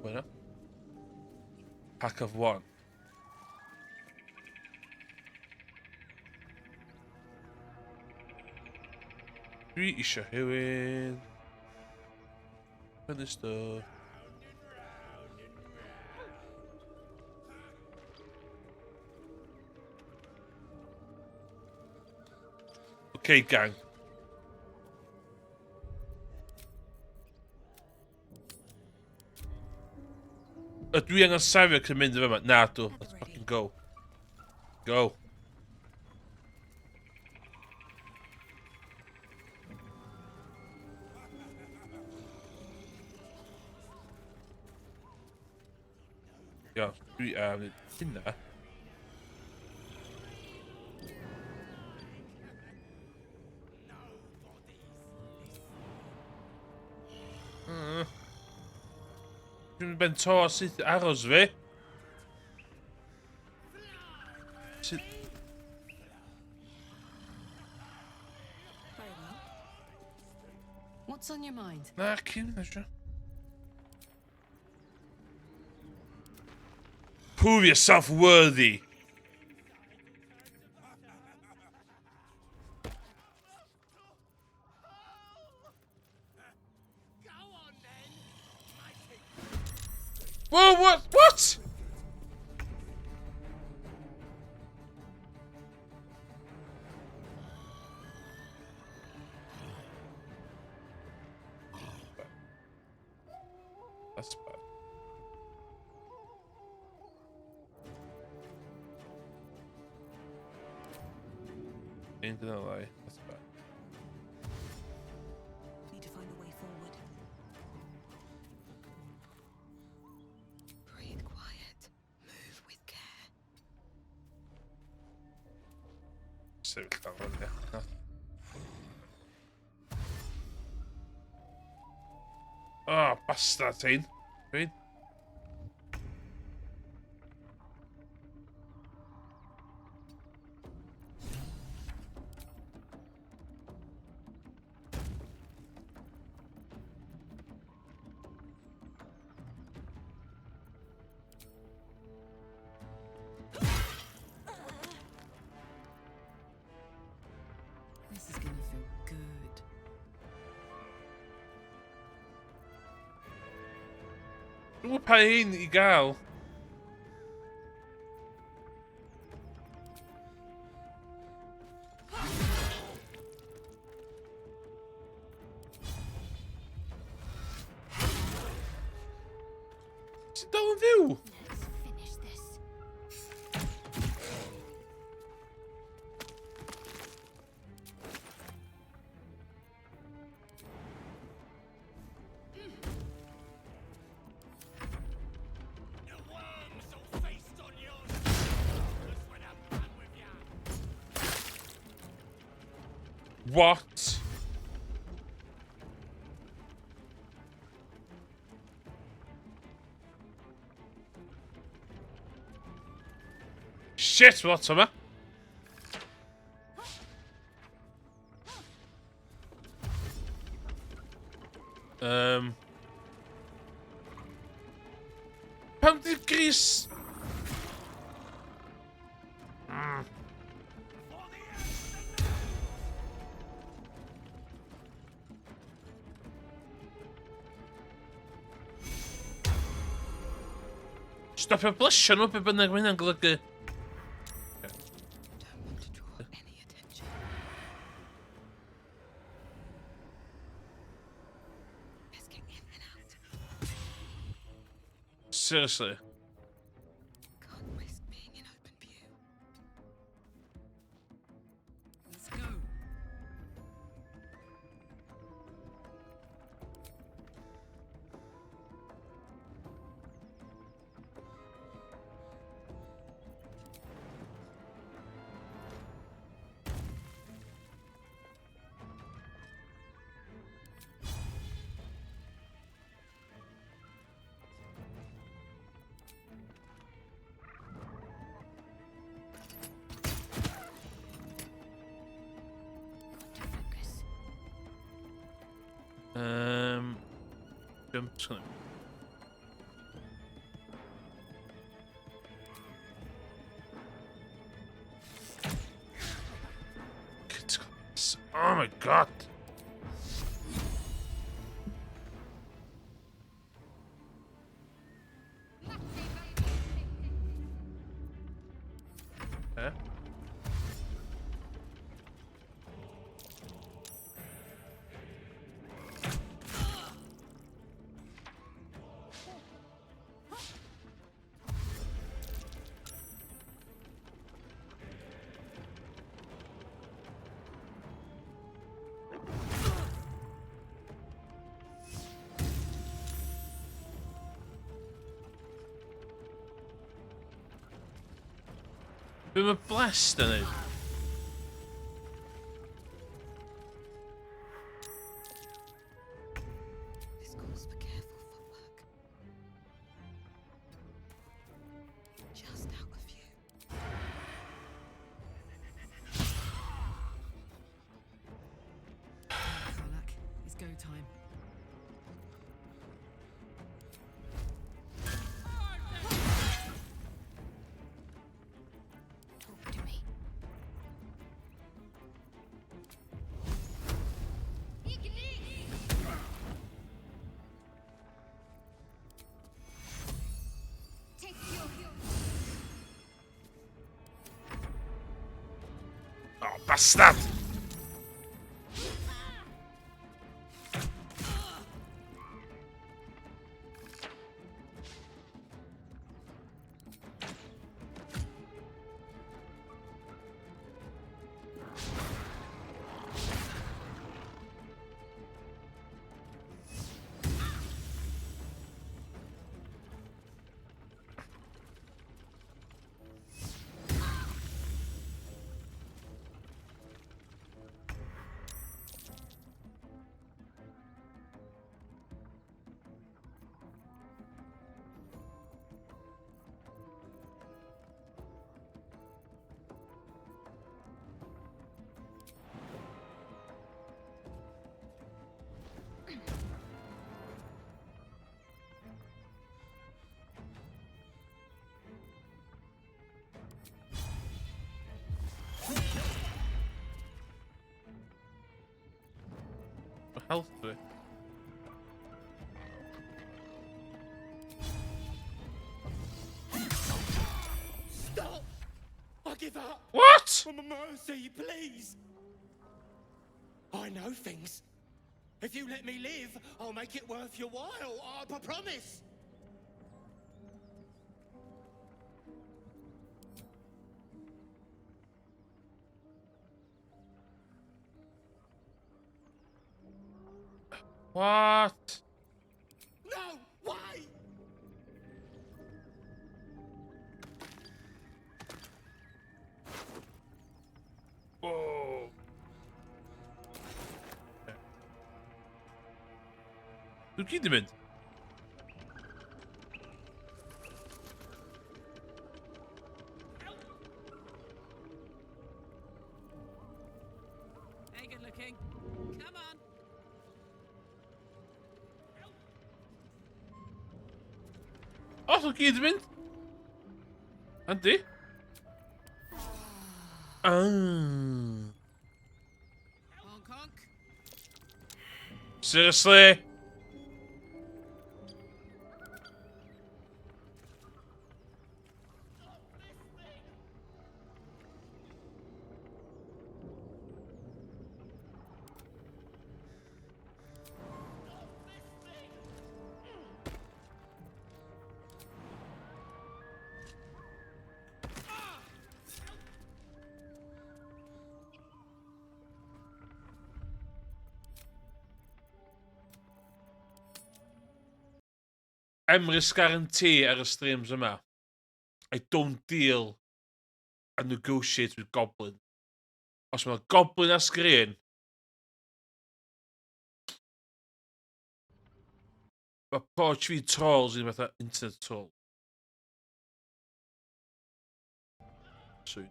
Bueno. Pack of one. Dwi eisiau rhywun. Yn y stwff. Okay, gang. Ydw i angen safio cyn mynd i fyma? Na, dw. Let's fucking go. Go. Ia, dwi am hynna. Dwi'n mynd ben to syth aros fi. Sydd... Very well. What's on your mind? Na, cyn eisiau. Prove yourself worthy. Whoa, what? What? That's bad. Ain't gonna lie, that's bad. Need to find a way forward. Breathe quiet. Move with care. Sefyll dan fan, ie. Oh, bastard hein. Dwi'n. This is gonna feel good. Dwi'n gwybod pa un i gael. Sy'n dal yn fyw? Let's finish this. The worms will feast on your shoulders when I'm done with ya. What? Shit, lot yma. Pam di'r gris... Stopio blysio nhw, be bynnag mae hynna'n golygu. Don't want to draw any attention. Best get in and out. Seriously. Can't risk being in open view. Let's go. Got to focus. Jump's gonna... Oh my god! Eh? Be mae Blessed yn neud? This calls for careful footwork. Just out of view. Karlach, it's go time. Talk to me. Take your Oh, bastard! Health dwi. Stop! I give up! What? Mercy, please! I know things. If you let me live, I'll make it worth your while. I promise! What? No! Why? Whoa. Dwi gyd yn mynd. Hey, good looking. Come on. O, dwi gyd yn mynd. Andy? Ah. Honk honk. Seriously? Emrys guarantee ar y streams yma. I don't deal and negotiate with goblin. Os mae goblin ar sgrin, mae porch fi trolls yn fatha internet troll. So,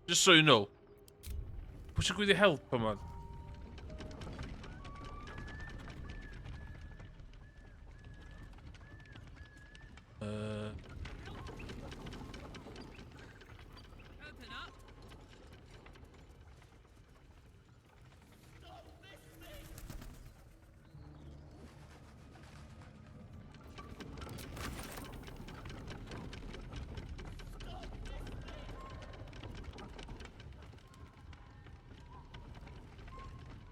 just so you know. Pwy sy'n gwneud i help yma? Open up.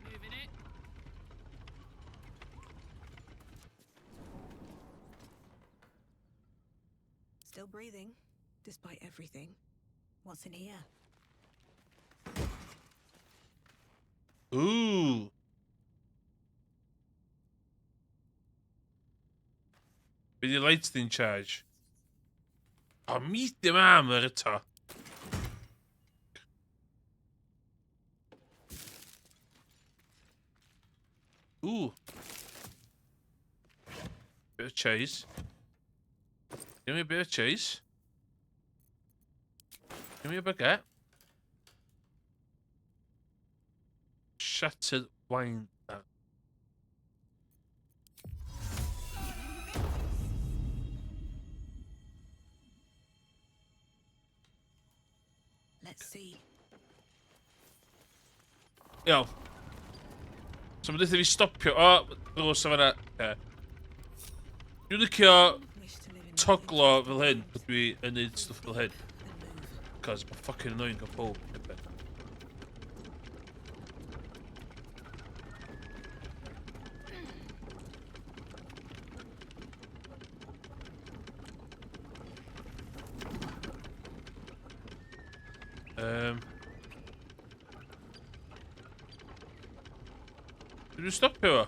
Moving it. Still breathing, despite everything. What's in here? Ooh. Be di lights in charge? O, medium armor eto. Ooh. Bit of chase. Give me a bit of chase. Give me a baguette. Shattered wine. Let's see. Iawn. So mae'n dweud fi stopio. O, drws o fan'na. Okay. Dwi'n licio toglo fel hyn, bod dwi yn neud stwff fel hyn. Cos mae'n fucking annoying gael pob. Dwi'n stopio fo?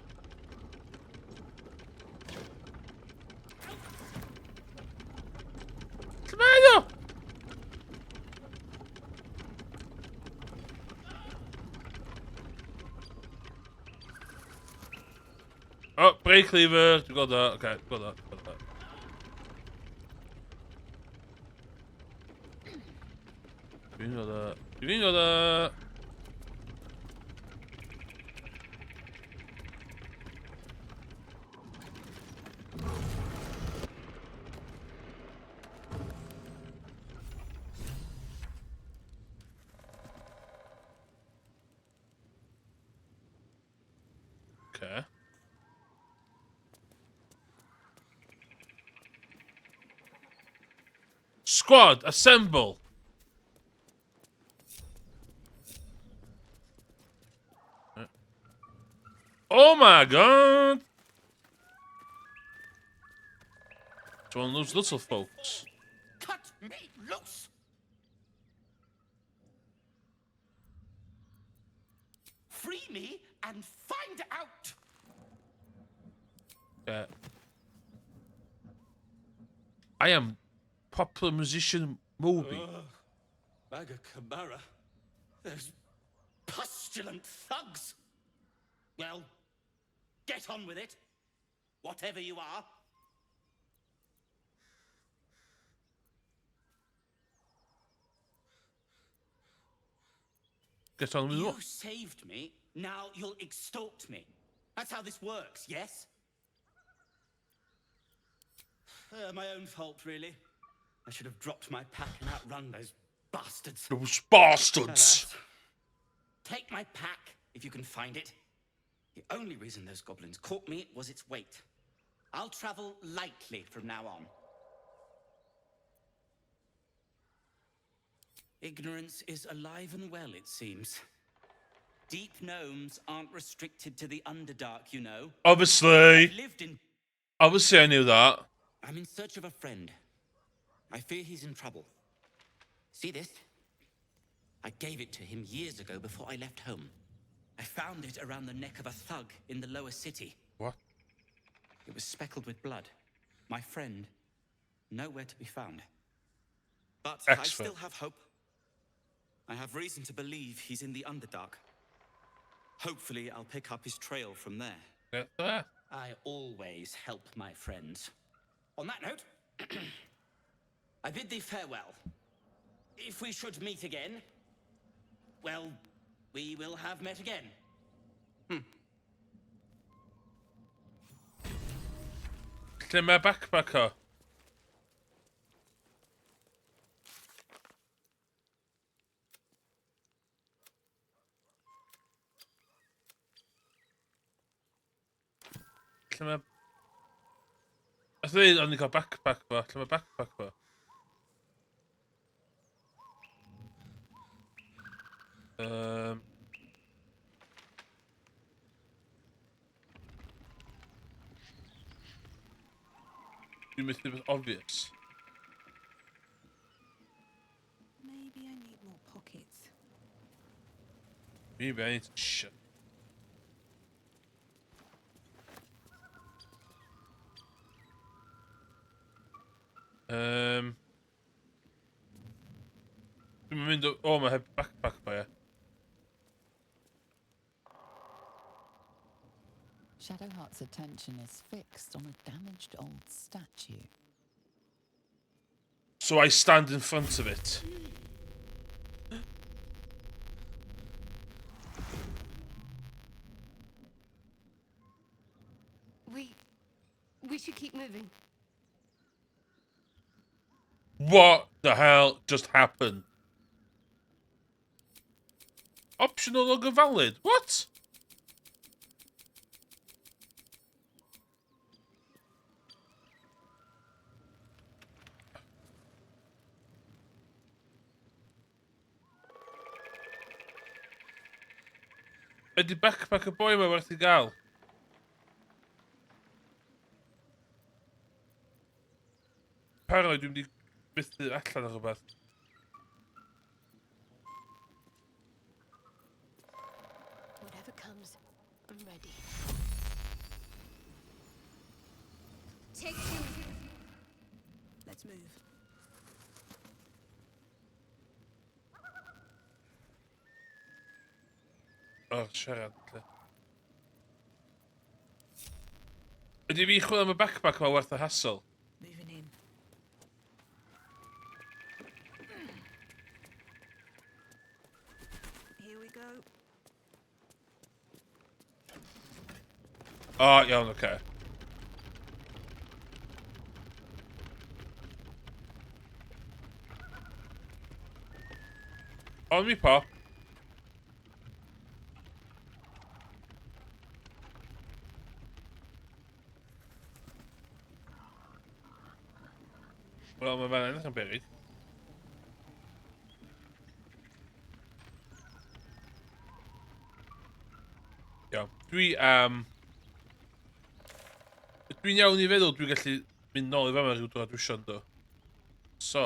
Lle mae o? Oh, brake lever. Dwi'n gweld o. Oce, dwi'n gweld o. Dwi'n gweld o. Dwi'n gweld o. Dwi'n gweld o. Okay. Squad, assemble! Oh my god! It's one of those little folks. Cut me loose! Free me and find out! I am popular musician Moby. Baga Kamara. Those pustulant thugs! Well, get on with it. Whatever you are. Get on with You what? saved me, now you'll extort me. That's how this works, yes? My own fault, really. I should have dropped my pack and outrun those bastards. Those bastards! Alas. Take my pack, if you can find it. The only reason those goblins caught me was its weight. I'll travel lightly from now on. Ignorance is alive and well, it seems. Deep gnomes aren't restricted to the Underdark, you know. Obviously. I've lived in... Obviously I knew that. I'm in search of a friend. I fear he's in trouble. See this? I gave it to him years ago before I left home. I found it around the neck of a thug in the lower city. What? It was speckled with blood. My friend, nowhere to be found. But I Excellent. still have hope. I have reason to believe he's in the Underdark. Hopefully, I'll pick up his trail from there. Get there. I always help my friends. On that note, I bid thee farewell. If we should meet again, well, we will have met again. Lle mae backpack o? Lle mae... Nath dweud o'n i'n cael backpack fo. Lle mae backpack fo? Dwi'n methu beth obvious. Maybe I need more pockets. Maybe I need to shut. Dwi'n mynd o... O, mae heb backpack ba, ie. Shadowheart's attention is fixed on a damaged old statue. So I stand in front of it. What the hell just happened? Option no longer valid. What? Ydy backpack y boi yma werth i gael? Apparently dwi'n mynd i bythu allan o rhywbeth. Whatever comes, I'm ready. Take two. Let's move. O, siarad. Lle. Ydy fi chwilio am y backpack yma werth y hassle? Moving in. Here we go. O, iawn, oce. Okay. On mi pop. Wel, mae fe'n edrych yn beryg. Iawn. Dwi'n iawn i feddwl dwi'n gallu mynd nôl i fama rhyw dro dwi isio, yndw. So...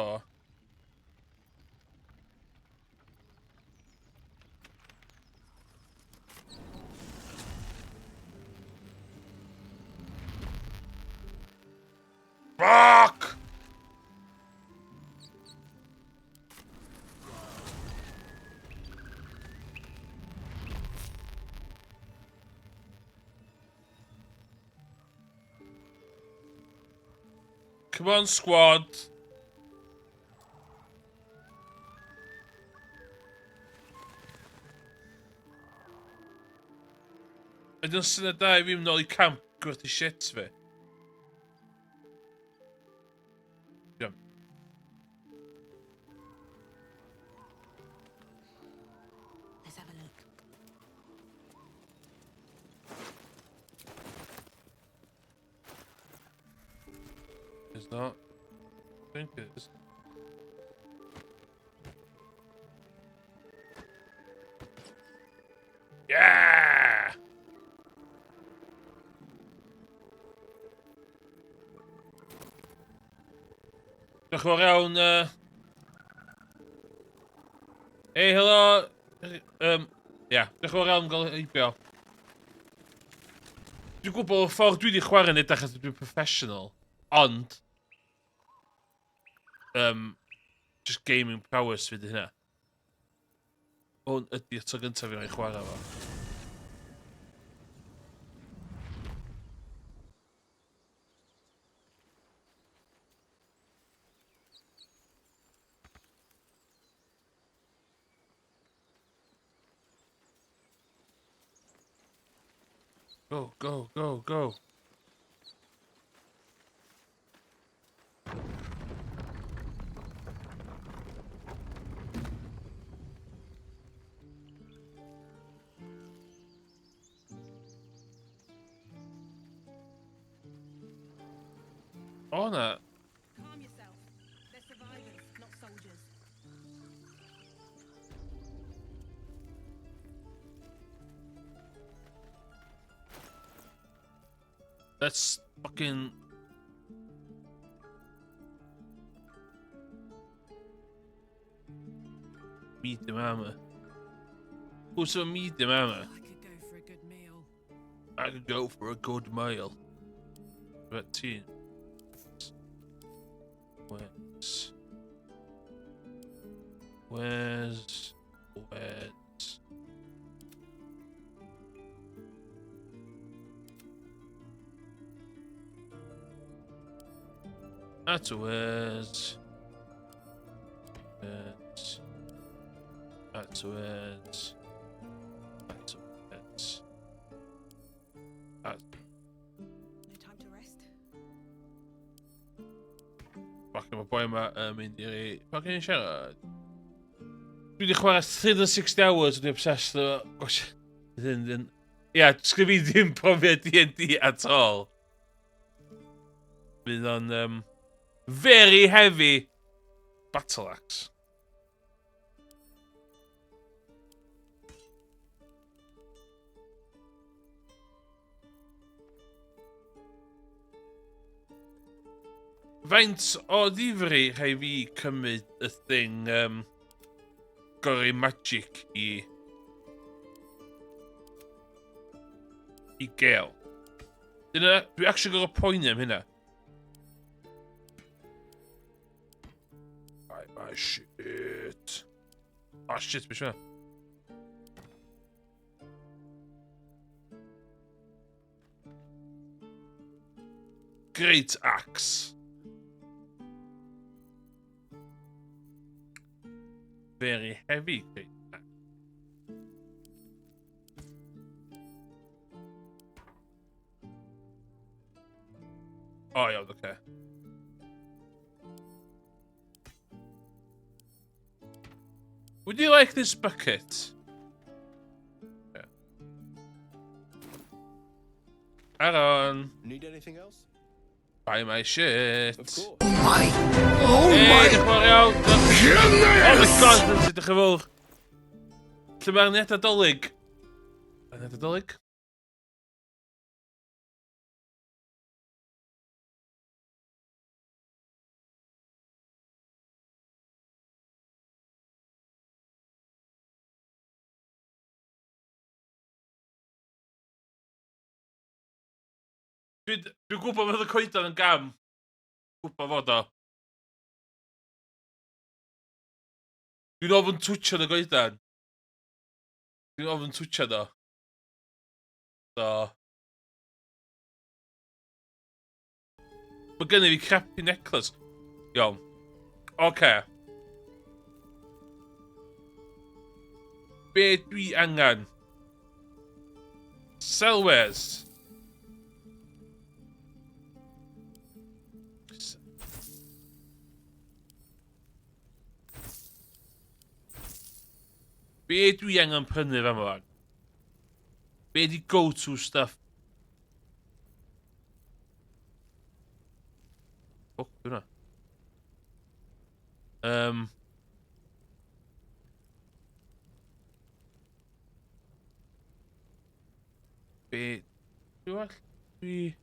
Fuck! Come on, squad. Ydy o'n syniad da i fi mynd nôl i camp gwerthu shit fi? Iawn. Let's have a look. It's not. I think it is. Yeah! Diolch yn fawr iawn. Hey, helo! Yeah, diolch yn fawr iawn gael heibio. Dwi'n gwybod y ffordd dwi wedi chwarae yn edrych achos dwi'n professional, ond just gaming prowess fi di hynna. Hwn ydy'r tro gyntaf i fi chwarae fo. Go, go, go, go. O na. Calm yourself. They're survivors, not soldiers. Let's fucking... Medium armor. Also medium armor. I could go for a good meal. I could go for a good meal. 13. Where's... Where's... Where's... That's a where's... Where's... That's a where's... That's a where's... That's... No time to rest. Fucking mae boi yma yn mynd i rei... Fucking siarad. Dwi wedi chwarae 360 hours, dwi'n obsessed efo... Gosh, hyn, hyn. Ia, sgyn fi ddim profiad D&D at all. Bydd o'n um, very heavy battle axe. Faint o ddifri rhai fi cymryd y thing um, gyrru magic i i gael? Dyna, dwi actually gorfod poeni am hynna. Ai, my shit. Oh shit, beth sy'n Great axe. Very heavy great axe. Oh, iawn, oce. Okay. Would you like this bucket? Yeah. Aaron. Need anything else? Buy my shit. Of course. Oh my! Oh hey, my! Diolch yn fawr iawn. Oh my god, diolch yn fawr. Lle mae'r niadau dolyg? Niadau dolyg? Dwi'n dwi gwybod fod y coedan yn gam. Gwybod fod o. Dwi'n ofyn twtio y goedan. Dwi'n ofyn twtio do. So. Mae gennym fi crappy necklace. Iawn. Oce. Okay. Be dwi angen? Selwares. Be dwi angen prynu fan yma? Be di go-to stuff? O, dwi'n Um, Be... Dwi well... Dwi...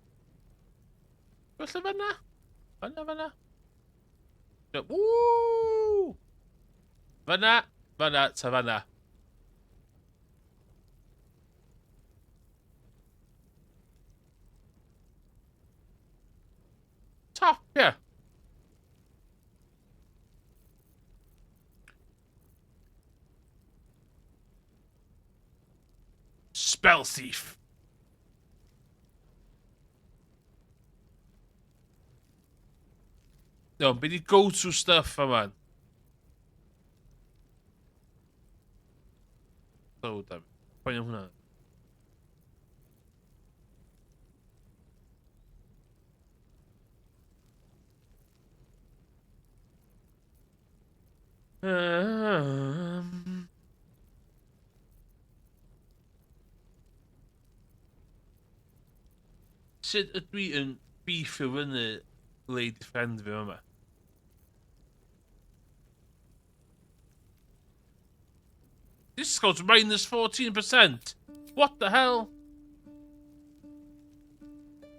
Dwi well fanna? Fanna, fanna? Woo! Fanna, fanna, ta fanna. Top, yeah. Spell Thief. No, be di go-to stuff yma? So, damn. Poen am hwnna. Um... Sut ydw i yn beefio fyny lady friend fi yma? Discount minus 14%! What the hell?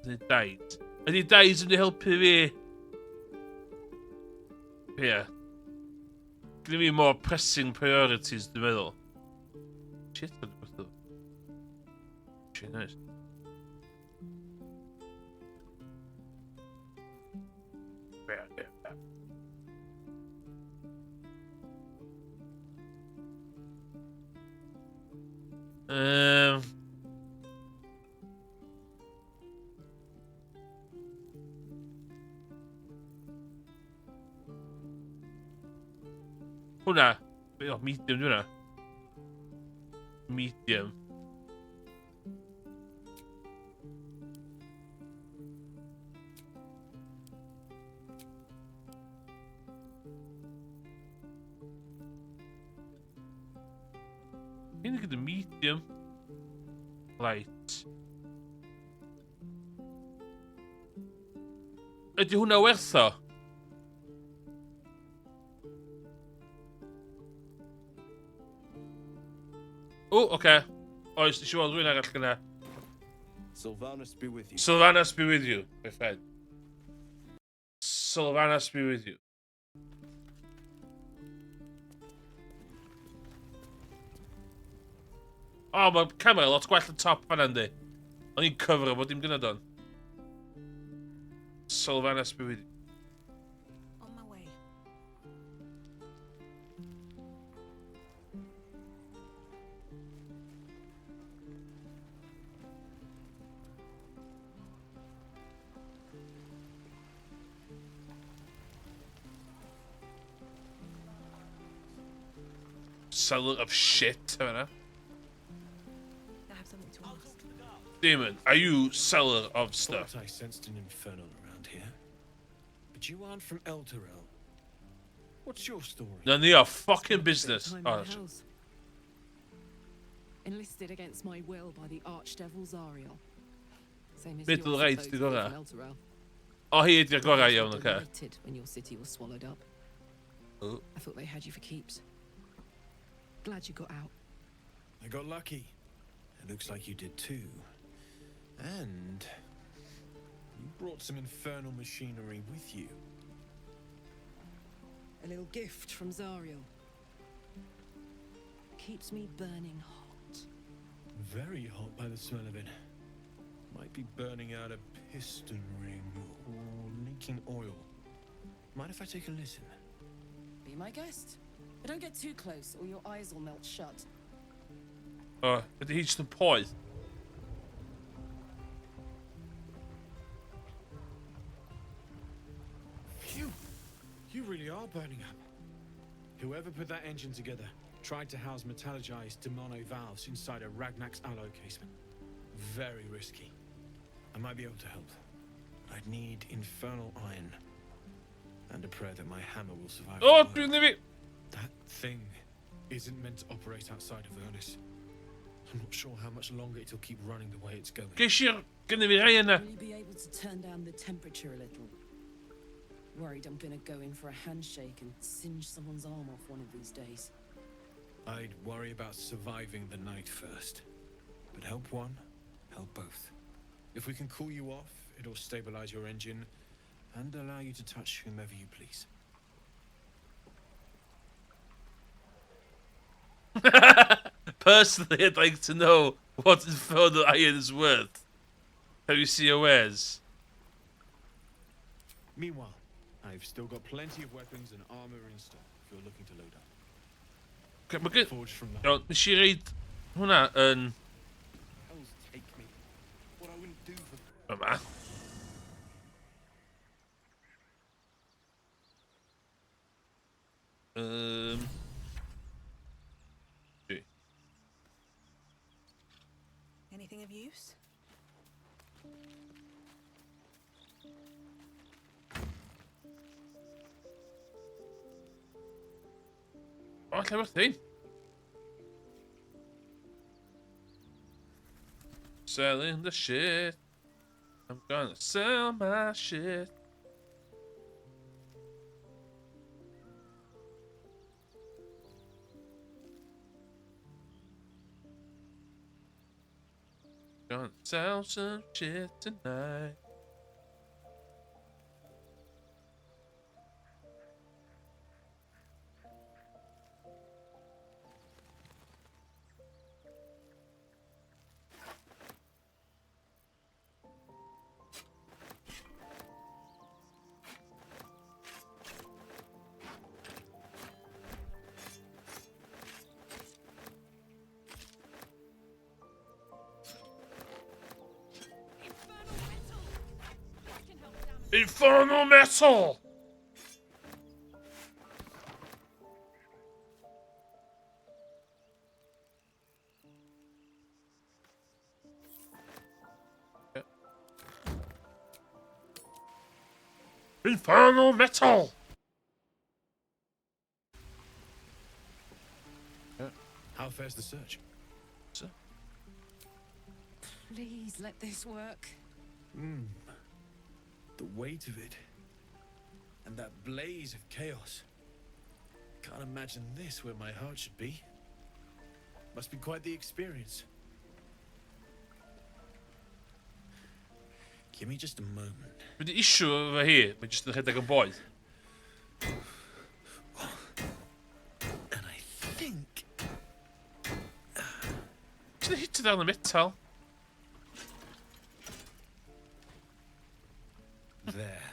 Ydy died. Ydy died yn ei helpu fi? Ie. Yeah. Gyda fi more pressing priorities, dwi'n meddwl. Shit, dwi'n meddwl. Shit, nice. Um, hwnna. O, medium di hwnna. Medium. Hyn gyda medium. Light. Ydy hwnna werth o? O, oce. Okay. Oes, nes i weld rhywun arall gyna. Sylvanas be with you. Sylvanas be with you, my friend. Sylvanas be with you. O, oh, mae camera lot gwell yn top fan yndi. O'n i'n cyfro bod dim gyda don. Sylvanas be with you. On my way. Seller of shit, yna. I have something to ask. Damon, are you seller of stuff? Thought I sensed an infernal around here. But you aren't from Elturel. What's your story? None of your fucking business. Time Oh, in that's- hells. Enlisted against my will by the archdevil Zariel. Same as Middle you, I right, suppose, di if you're gorau. from Elturel. O, hi ydy'r gorau You iawn, were oce. delighted when your city was swallowed up. Oh. I thought they had you for keeps. Glad you got out. I got lucky. It looks like you did too. And you brought some infernal machinery with you. A little gift from Zariel. Keeps me burning hot. Very hot by the smell of it. Might be burning out a piston ring or leaking oil. Mind if I take a listen? Be my guest. But don't get too close or your eyes will melt shut. O, ydy hi jyst yn poeth? Phew! You really are burning up. Whoever put that engine together tried to house metallurgized demono valves inside a Ragnak's alloy casement. Very risky. I might be able to help. But I'd need infernal iron. And a prayer that my hammer will survive. the O, work. dwi'n fi... That thing isn't meant to operate outside of Avernus. I'm not sure how much longer it'll keep running the way it's going. Ges i'r... Gynnu fi rai yna. Will you be able to turn down the temperature a little? Worried I'm gonna go in for a handshake and singe someone's arm off one of these days. I'd worry about surviving the night first. But help one, help both. If we can cool you off, it'll stabilize your engine and allow you to touch whomever you please. Personally, I'd like to know what infernal iron is worth. Have you seen your wares? Meanwhile, I've still got plenty of weapons and armor in stock if you're looking to load up. Okay, ma' gyn... Forged from Iawn, nes i reid hwnna yn Hells take me. What I wouldn't do for yma. Dwi. Anything of use? O, lle werth hi? Selling the shit. I'm gonna sell my shit. Gonna sell some shit tonight. Infernal metal! Yeah. Infernal metal! How fares the search? Please let this work. The weight of it. And that blaze of chaos. Can't imagine this where my heart should be. Must be quite the experience. Give me just a moment. Dwi'n di issue efo hi, mae jyst yn rhedeg yn boeth. And I think... Ti'n hit down the metal. There.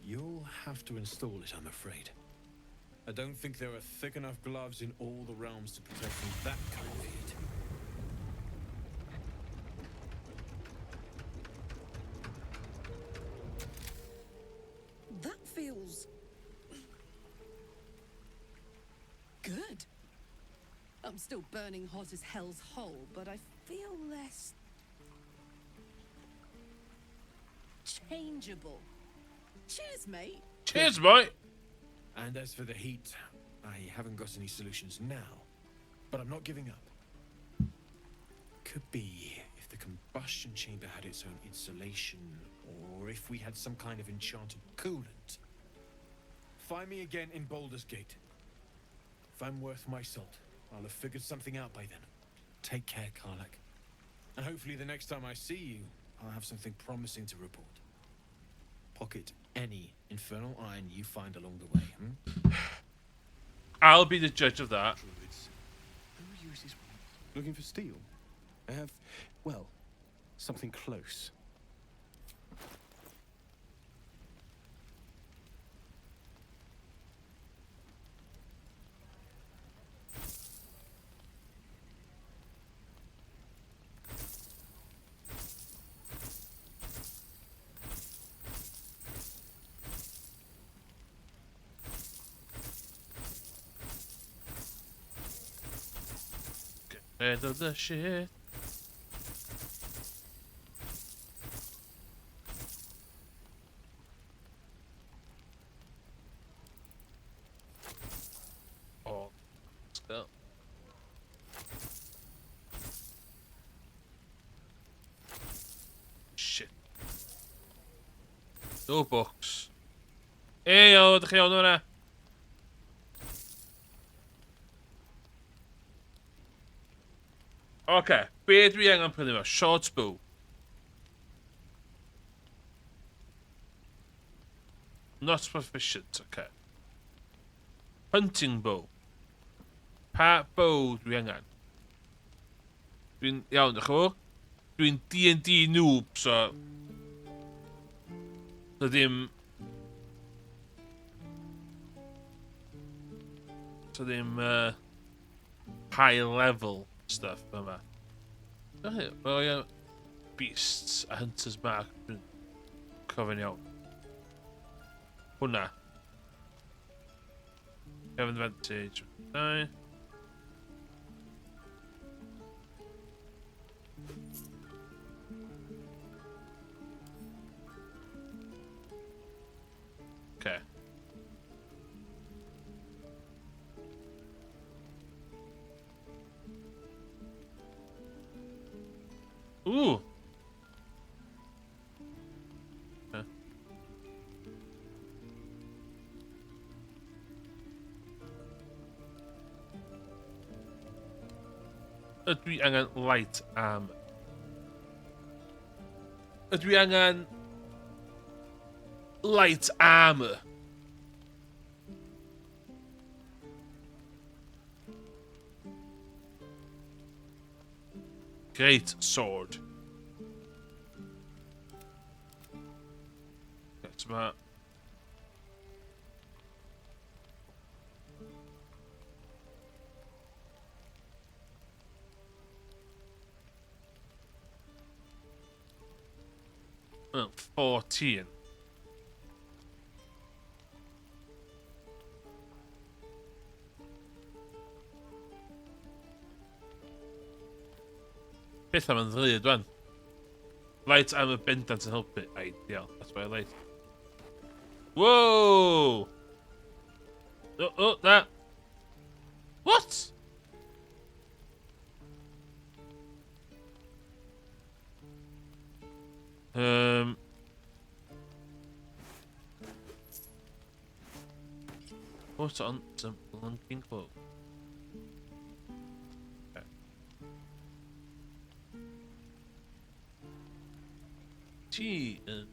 You'll have to install it, I'm afraid. I don't think there are thick enough gloves in all the realms to protect from that kind of heat. That feels good. I'm still burning hot as hell's hole, but I feel less changeable. Cheers, mate. Cheers, mate. And as for the heat, I haven't got any solutions now, but I'm not giving up. Could be if the combustion chamber had its own insulation, or if we had some kind of enchanted coolant. Find me again in Baldur's Gate. If I'm worth my salt, I'll have figured something out by then. Take care, Karlach. And hopefully the next time I see you, I'll have something promising to report. Pocket any infernal iron you find along the way, hmm? I'll be the judge of that. Druids. Who uses looking for steel? I have, well, something close. Get rid of the shit. Oh, let's go. Shit. No books. Hey, o, ydych chi iawn o'na? Oce, be dwi angen prynu fo? Short bow. Not proficient, oce. Hunting bow. Pa bow dwi angen? Dwi'n iawn, ddech chi'n Dwi'n D&D noob, so... So ddim... So ddim high level stuff yma. Wel, ie, Beasts a Hunter's Mark. Dwi'n cofio'n iawn. Hwna. Have advantage. 9. Okay. Ooh. Okay. Ydw i angen light armor? Ydw i angen light armor? Great sword. That's about. Oh, 14. Beth am yn ddrud, wan? Light armor bendant yn helpu. Ideal. That's why I like. Whoa! Oh, oh, that. What? Put on some blinking clothes. Okay. Ti yn...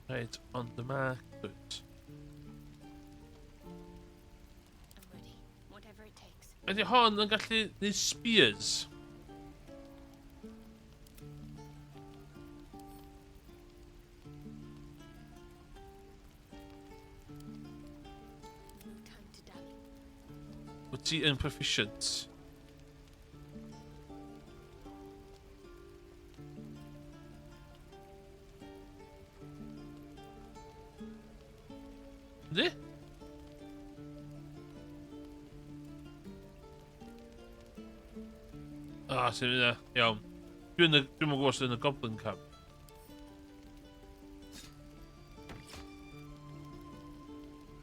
Right, on the mark, dwyt. I'm ready. Whatever it takes. Ydy hon yn gallu neud spears? No time to dally. Wyt ti yn proficient? Yndi? Ah, sy'n yna. Iawn. Dwi'n gwybod sy'n yn y Goblin Camp.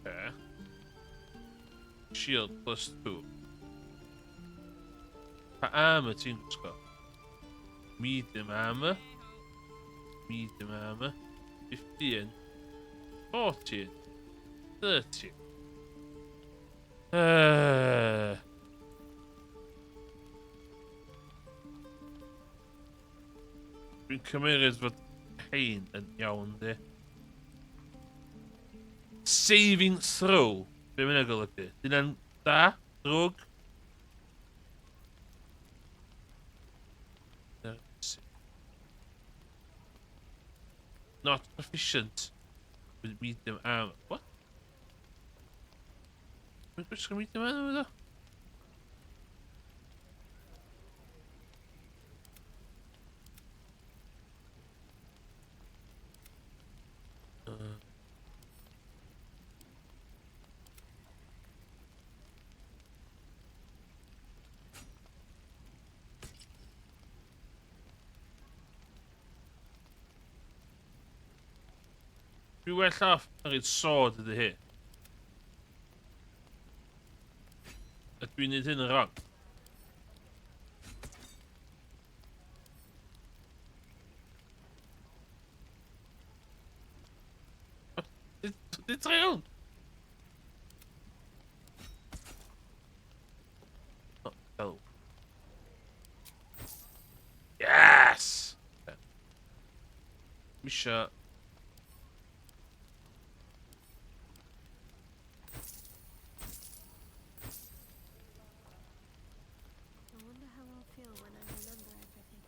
Okay. Shield +2. Pa armor ti'n gwisgo? Medium armor. Medium armor. 15. 14. 30. Dwi'n cymryd fod hein yn iawn, di. Saving throw. Be mae'n golygu? Dyna'n da? Drwg? Not proficient with medium armor. What? Mae'n gwisgo medium armor, ddo? Dwi well off yn rhaid sword ydy hi. A dwi'n neud hyn yn wrong. Did try iawn? Oh, hello. Yes! Misha. I wonder how I'll feel when I remember everything.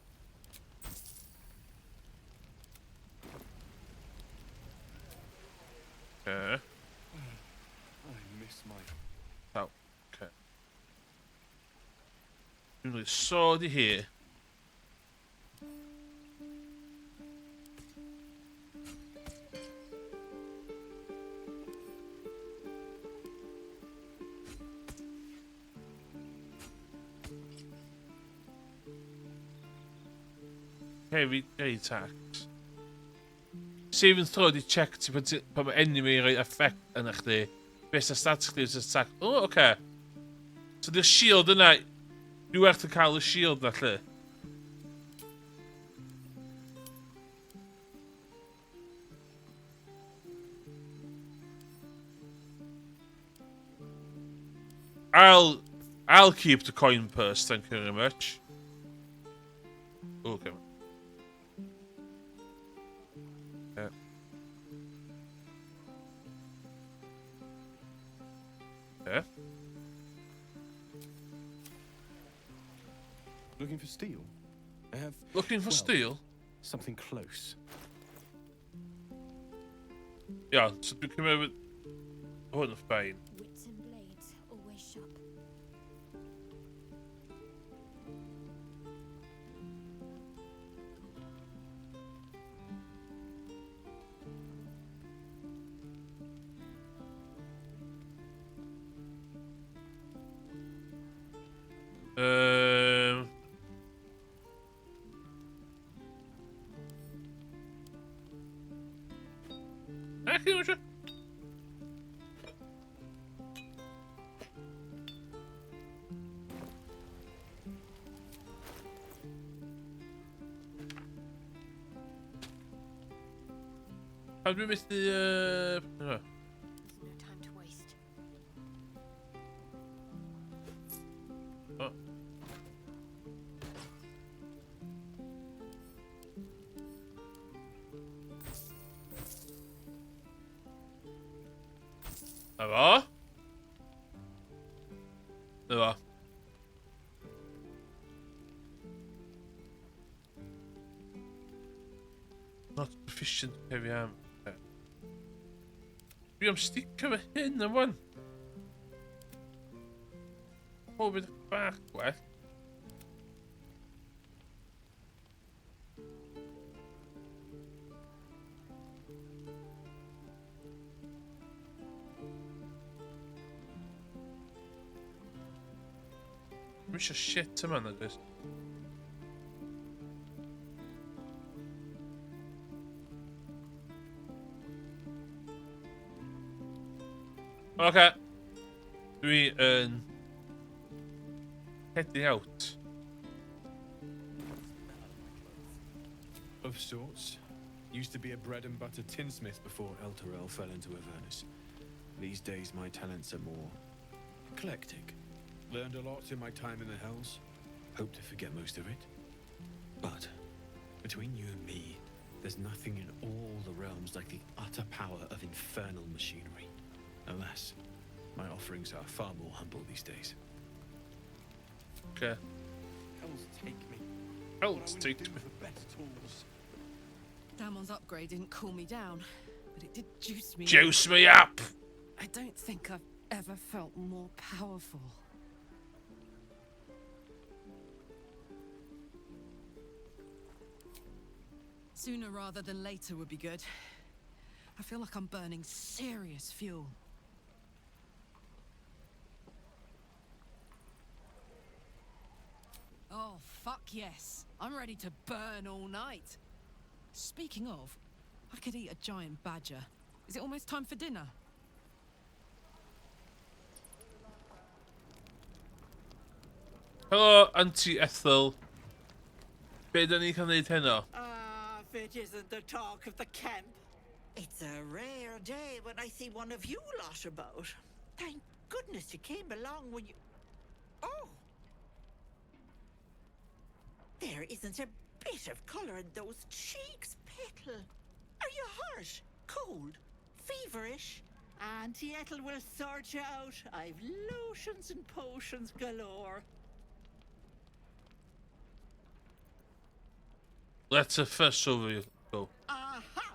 Okay. I miss my. Oh, okay. Dwi'n rhoi sword i hi. Heavy attacks. Saving throw di check ti pan mae enemy yn rhoi effect yna chdi. Beth sy'n stats chdi sy'n attack. Oh, oce. Okay. So di'r shield yna, dwi werth yn cael y shield na lle. I'll keep the coin purse, thank you very much. Okay. Yeah. Yeah. Looking for steel? I have. Looking for well, steel? Something close. Yeah, so dwi'n cymryd hwn yn fine. Wits and blades, always sharp. Pam dwi'n methu... There's no time to waste. Oh. Na fo. Na fo. Not proficient heavy arm. Dwi am sticio fy hyn am wan. Pob yn bach gwell. Dwi'n eisiau shit yma na, guys. Oce. Dwi yn heading out. Of sorts. Used to be a bread and butter tinsmith before Elturel fell into Avernus. These days my talents are more eclectic. Learned a lot in my time in the Hells. Hope to forget most of it. But between you and me, there's nothing in all the realms like the utter power of infernal machinery. Alas, my offerings are far more humble these days. Okay. Hells take me. Hells take me. For better tools. Damon's upgrade didn't cool me down, but it did juice me up. Juice me up! I don't think I've ever felt more powerful. Sooner rather than later would be good. I feel like I'm burning serious fuel. Oh, fuck yes. I'm ready to burn all night. Speaking of, I could eat a giant badger. Is it almost time for dinner? Helo, Auntie Ethel. Be da ni'n cael neud heno? Ah, if it isn't the talk of the camp. It's a rare day when I see one of you lot about. Thank goodness you came along when you... Oh! There isn't a bit of colour in those cheeks, Petal. Are you hurt? Cold? Feverish? Auntie Ethel will sort you out. I've lotions and potions galore. Let her fuss over you. Go. Aha!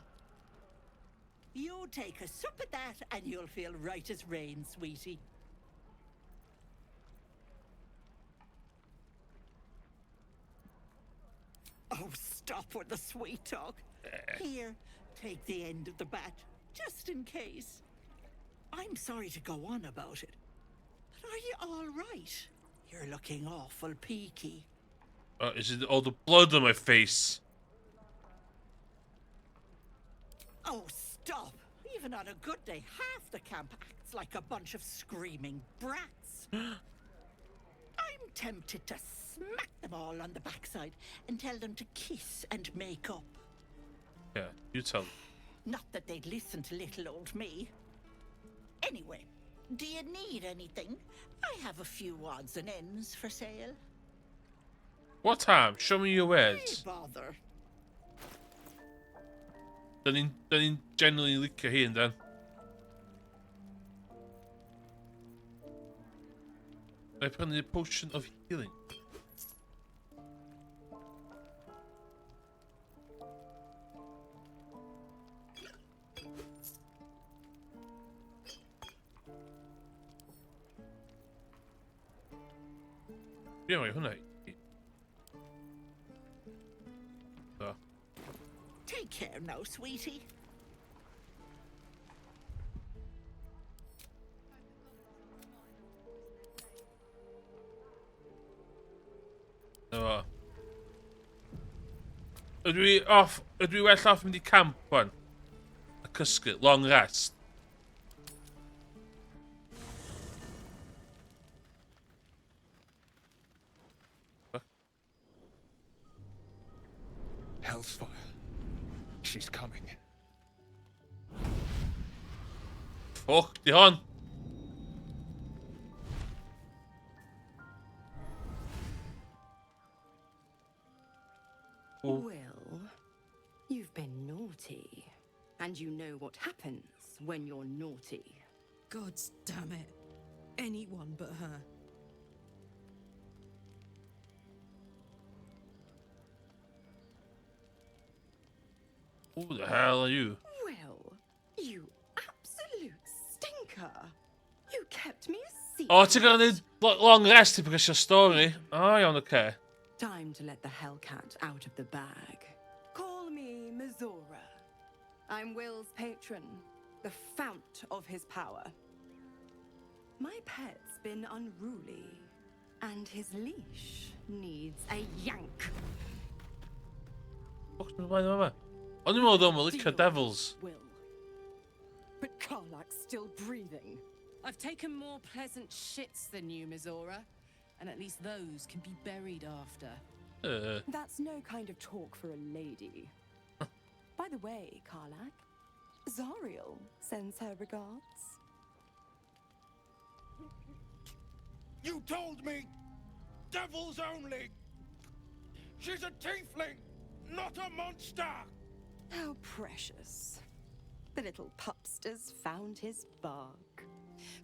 You take a sup at that and you'll feel right as rain, sweetie. Oh, stop with the sweet talk. Here, take the end of the bat, just in case. I'm sorry to go on about it, but are you all right? You're looking awful peaky. Is it all the blood on my face? Oh, stop! Even on a good day, half the camp acts like a bunch of screaming brats. I'm tempted to smack them all on the backside and tell them to kiss and make up. Yeah, you tell them. Not that they'd listen to little old me. Anyway, do you need anything? I have a few odds and ends for sale. What time? Show me your wares. Hey, bother. Da ni'n generally licio hi, yndan? Na i prynu potion of healing. Dwi'n rhoi hwnna i. So. Take care now, sweetie. Na fo. Ydw i off, ydw i well off mynd i camp wan? A cysgu, long rest. Hellsfire. She's coming. Hook, di hon. Will, you've been naughty. And you know what happens when you're naughty. God's damn it. Anyone but her. Who the hell are you? Will, you absolute stinker. You kept me a secret. O, ti'n gorfod neud long rest i progresio stori. O, iawn, oce. Okay. Time to let the Hellcat out of the bag. Call me Mizora. I'm Will's patron, the fount of his power. My pet's been unruly, and his leash needs a yank. Ffwc, dwi'n blaen yma. O'n i'n meddwl o'n licio devils. Will. But Karlach's still breathing. I've taken more pleasant shits than you, Mizora. And at least those can be buried after. That's no kind of talk for a lady. By the way, Karlach, Zariel sends her regards. You told me! Devils only! She's a tiefling, not a monster! How precious. The little pupster's found his bark.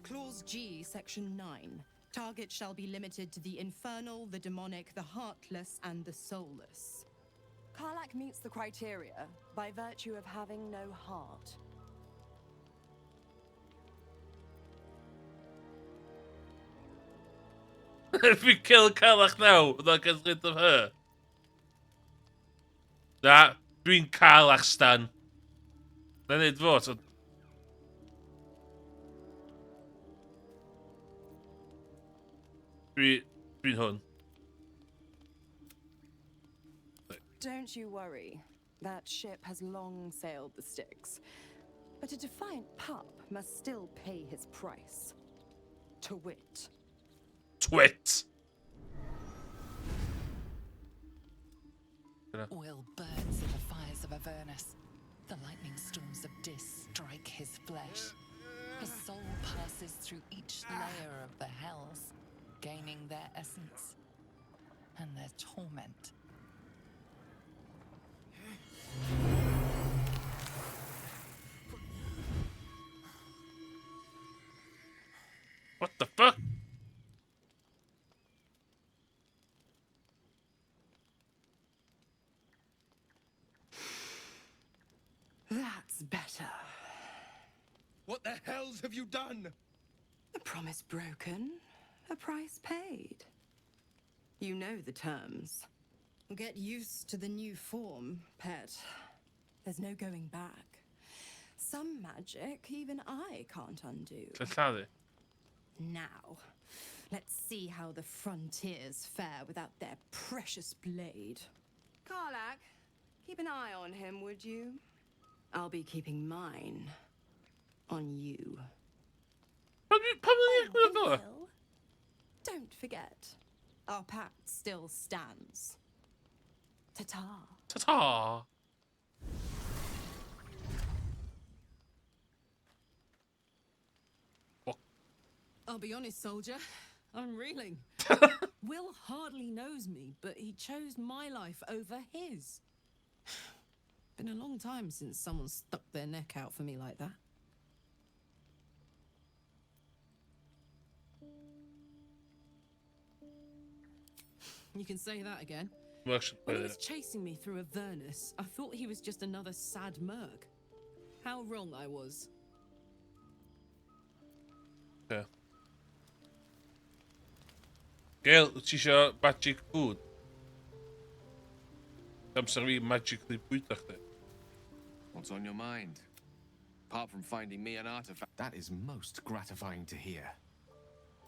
Clause G, Section 9. Target shall be limited to the infernal, the demonic, the heartless, and the soulless. Karlach meets the criteria by virtue of having no heart. If we kill Karlach now, that gets rid of her. Na, dwi'n Karlach stan. Na neud fod, ond... Dwi'n hwn. Don't you worry. That ship has long sailed the Styx. But a defiant pup must still pay his price. To wit. Twit! Will burns in the fires of Avernus. The lightning storms of Dis strike his flesh. His soul passes through each layer of the hells, gaining their essence and their torment. What the fuck? That's better. What the hells have you done? A promise broken, a price paid. You know the terms. Get used to the new form, pet. There's no going back. Some magic even I can't undo. Lle lladdu? Now, let's see how the frontiers fare without their precious blade. Karlach, keep an eye on him, would you? I'll be keeping mine on you. Oh, Will, don't forget, our pact still stands. Ta-ta. Ta-ta. I'll be honest, soldier. I'm reeling. Will hardly knows me, but he chose my life over his. Been a long time since someone stuck their neck out for me like that. You can say that again. When he was chasing me through Avernus, I thought he was just another sad merc. How wrong I was. Okay. Gale, wyt ti isio magic food? Amser fi magically bwyta chdi. What's on your mind? Apart from finding me an artifact. That is most gratifying to hear.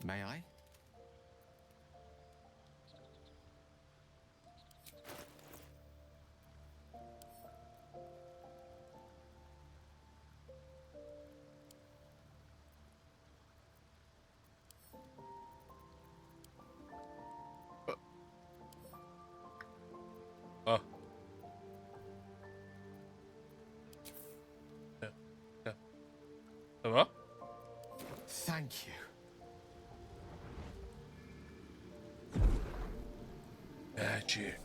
May I? Oh. Yeah. Yeah. Dyma. Thank you. Magic.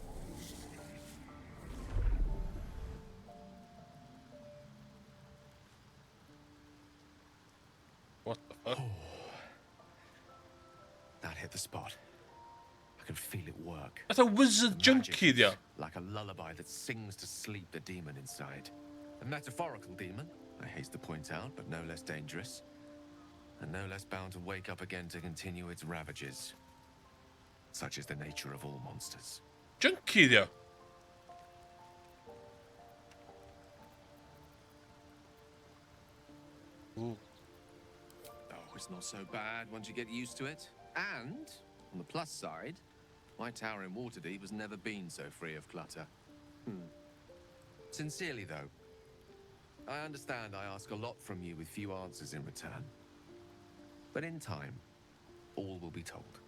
What the fuck? Oh. That hit the spot. I can feel it work. That's a wizard The junkie, magic there. is Like a lullaby that sings to sleep the demon inside. A metaphorical demon, I haste to point out, but no less dangerous. And no less bound to wake up again to continue its ravages. Such is the nature of all monsters. Junkie, there. Ooh. Oh, it's not so bad once you get used to it. And, on the plus side, my tower in Waterdeep has never been so free of clutter. Sincerely, though, I understand I ask a lot from you with few answers in return. But in time, all will be told.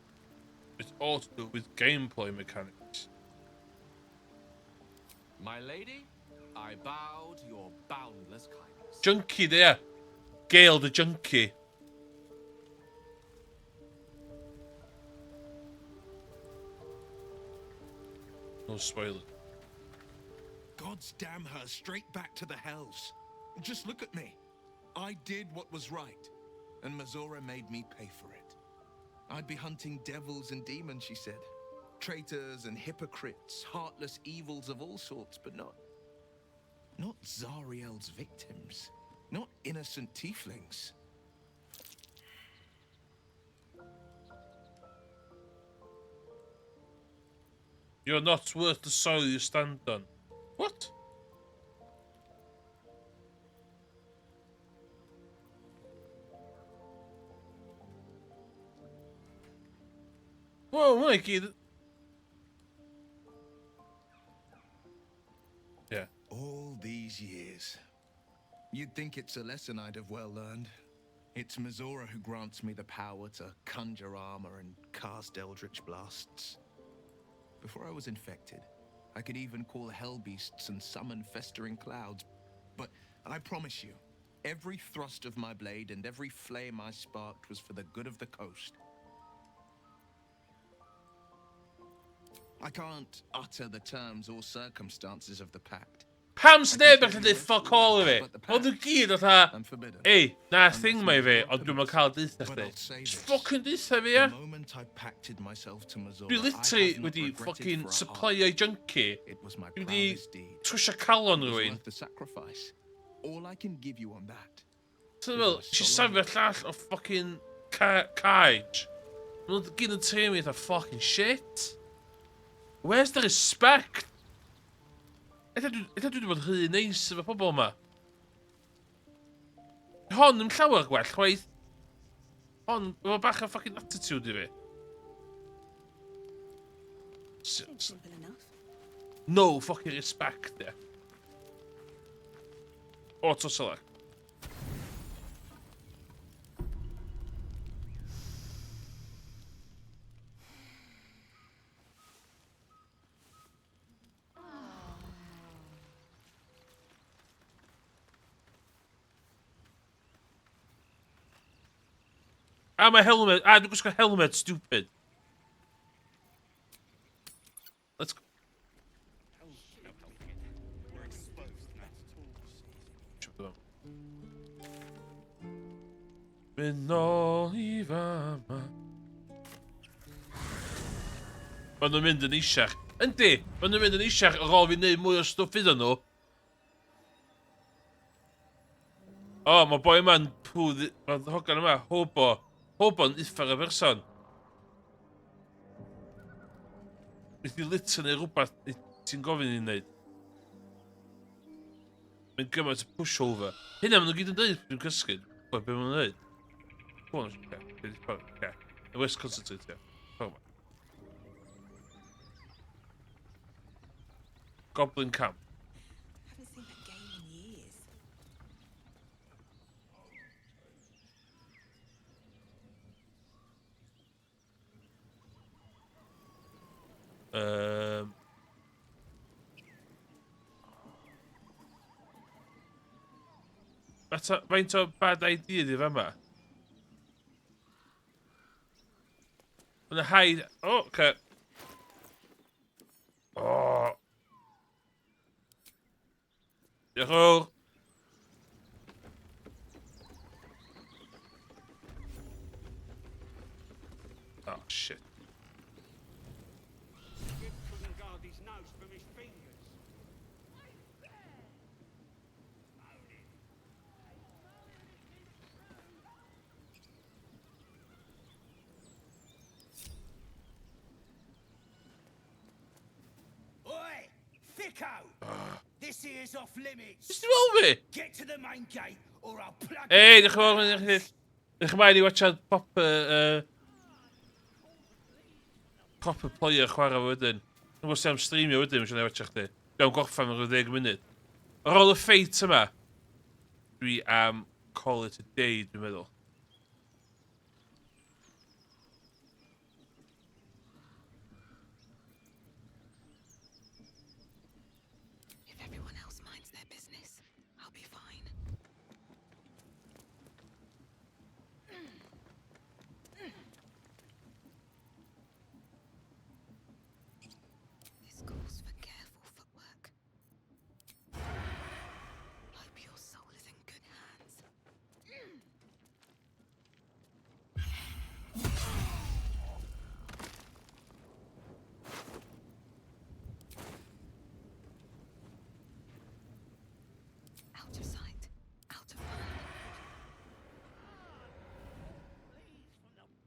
It's all to do with gameplay mechanics. My lady, I bow to your boundless kindness. Junkie there. Gale the junkie. No spoiler. Gods damn her straight back to the hells. Just look at me. I did what was right, and Mizora made me pay for it. I'd be hunting devils and demons, she said. Traitors and hypocrites, heartless evils of all sorts, but not Zariel's victims. Not innocent tieflings. You're not worth the soil you stand on. What? Whoa, Mikey. Yeah. All these years. You'd think it's a lesson I'd have well learned. It's Mizora who grants me the power to conjure armor and cast eldritch blasts. Before I was infected, I could even call hell beasts and summon festering clouds. But I promise you, every thrust of my blade and every flame I sparked was for the good of the coast. I can't utter the terms or circumstances of the pact. Pam sneb yn gallu fuck all of it. Ond nhw gyd fatha, ei, na thing mae fi, ond dwi'n cael deutha chdi. Just fucking deutha fi, ia. The moment I pacted myself to Mizora, Dwi literally I have not wedi regretted fucking for a supplyio heartbeat. junkie. It was my Dwi wedi proudest deed. trwsio calon It was rhywun. worth the sacrifice. All I can give you on that. Ti'n meddwl, si safio llall o fucking cage. Maen nhw gyd yn trin fi fatha fucking shit. Where's the respect? Ella dwi wedi bod rhy neis efo pobl yma. Hon yn llawer gwell, chwaith. Hon, efo bach o fucking attitude i fi. Simple enough. No fucking respect, yeah. Auto select. Ah, mae helmet. Ah, dwi'n gwisgo helmet, stupid. Let's go. Mynd nôl i fama. Maen nhw'n mynd yn eisiach. Yndi, maen nhw'n mynd yn eisiach ar ôl fi wneud mwy o stwff iddyn nhw. O, oh, mae boi yma'n pwdd... Mae'r hogan yma, hobo. Hobo'n uffar y person. Nes i literally rhywbeth ti'n gofyn i'n neud. Mae'n gymaint o pushover. Hynna maen nhw gyd yn dweud dwi'n cysgu. Be maen nhw'n dweud? Come on, okay. Okay. Wes concentrate, yeah. Come on. Goblin Camp. Haven't seen that game in years. Faint o bad idea di fama? Yna hide... Oh, okay. Oh. Diolch yn fawr. Oh, shit. Couldn't guard his nose from his fingers. Oi, thicko! This here's off limits. Just roll me. Get to the main gate or I'll plug Ei, diolch yn fawr, diolch yn Diolch yn fawr i watchad proper, proper player chwarae fo wedyn. Dwi'n gwybod sy'n am streamio wedyn, mae'n siŵr na i watcha chdi. Dwi'n gorffan mewn rhyw 10 munud. Ar ôl y ffeit yma, dwi am call it a day, dwi'n meddwl. If everyone else minds their business, I'll be fine. This calls for careful footwork. Hope your soul is in good hands. Out of sight, out of mind.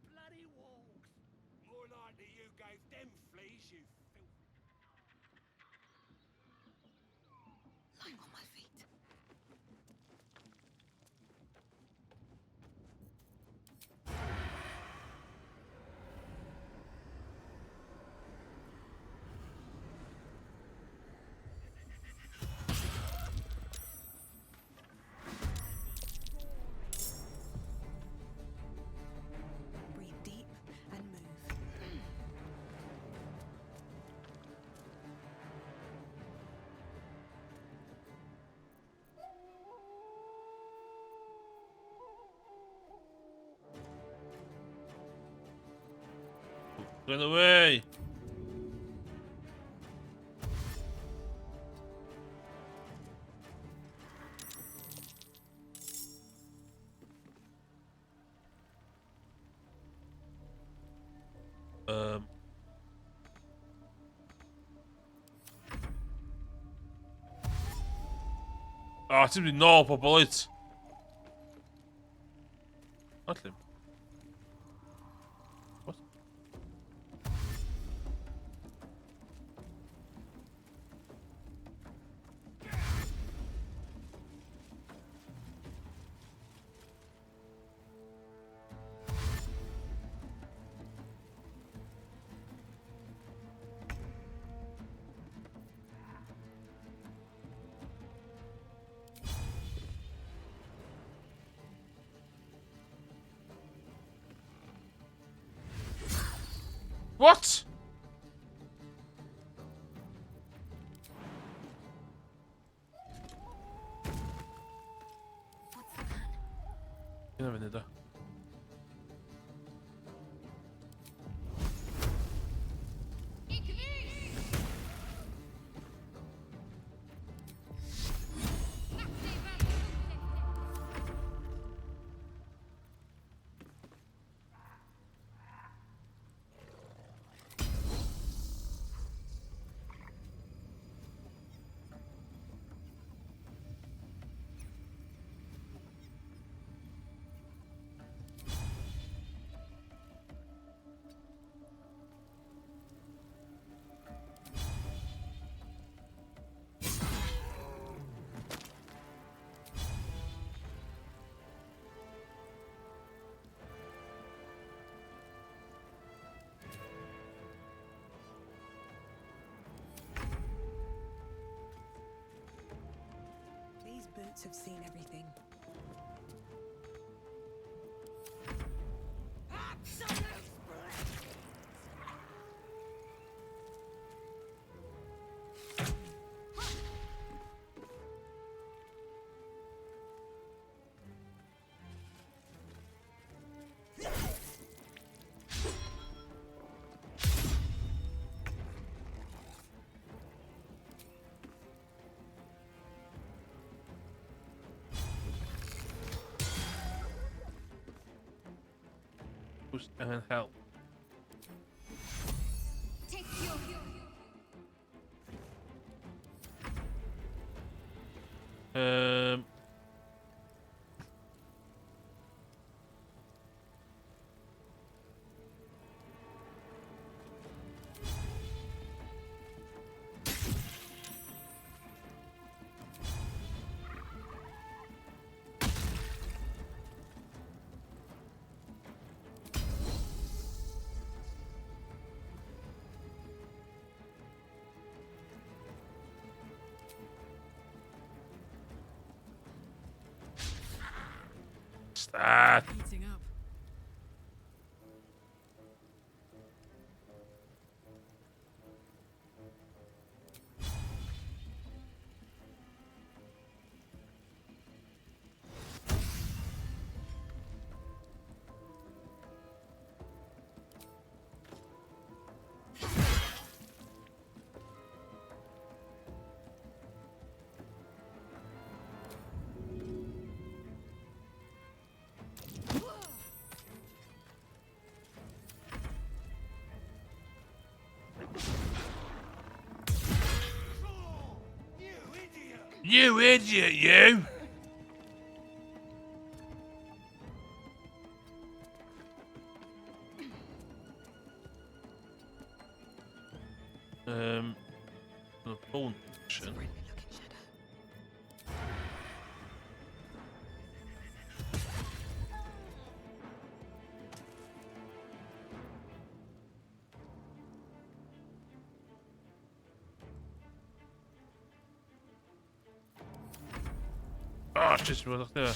Bloody wolves. More likely you gave them fleas, you filth. Lying on my feet. Breathe deep and move. Run away! Ah, ti'n mynd i nôl pobl oed. Allu. What? What? Yna fyny da. These boots have seen everything. Pwy angen help? Start. Heating up. You idiot, you! The bone action. Oh, shit, mae'n ddechrau.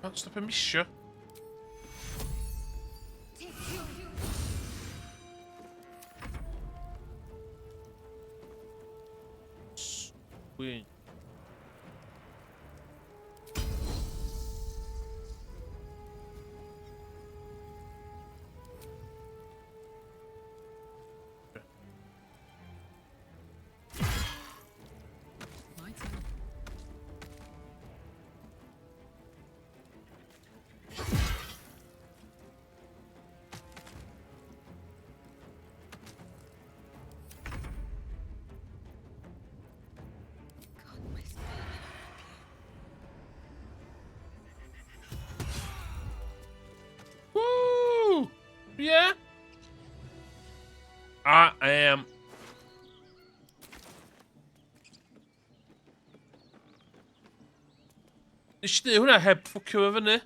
Mae'n stopio misio. Swing. My turn. Woo! Yeah. I am. Nes i ddeud hwnna heb ffwcio fo fyny.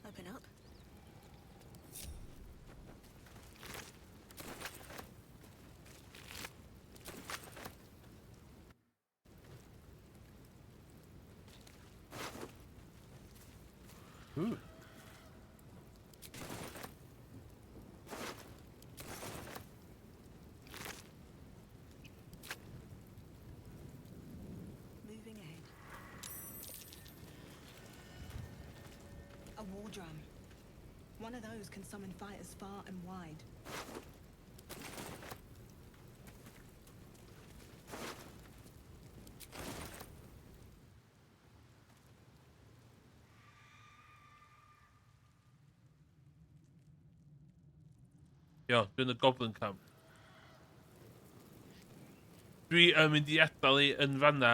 Open up. Ooh. Moving ahead. A war drum. One of those can summon fighters far and wide. Yo, dwi'n y Goblin Camp. Dwi yn mynd i adael i yn fanna.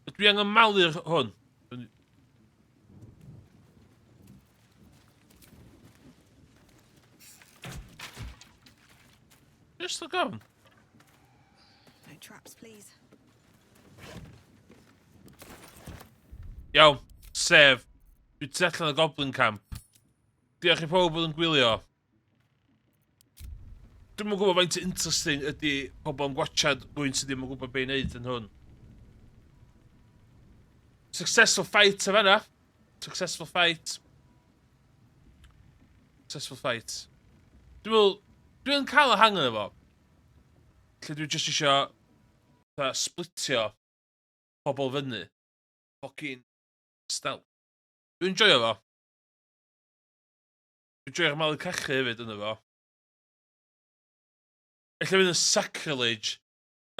Dwi angen malu'r hwn. Just look on. No traps, please. Iawn, sef, dwi tu allan y Goblin Camp. Diolch i pawb oedd yn gwylio. Dwi'm yn gwybod faint o interesting ydy pobl yn gwachad rwy'n sydd ddim yn gwybod beth i wneud yn hwn. Successful fight o fanna. Successful fight. Successful fight. Dwi'n meddwl, dwi'n cael y hang efo. Lle dwi jyst isio fatha splitio pobl fyny. Fucking stealth. Dwi'n joio fo. Dwi'n joio'r malu cachu hefyd ynddo fo. Ella fydd yn sacrilege.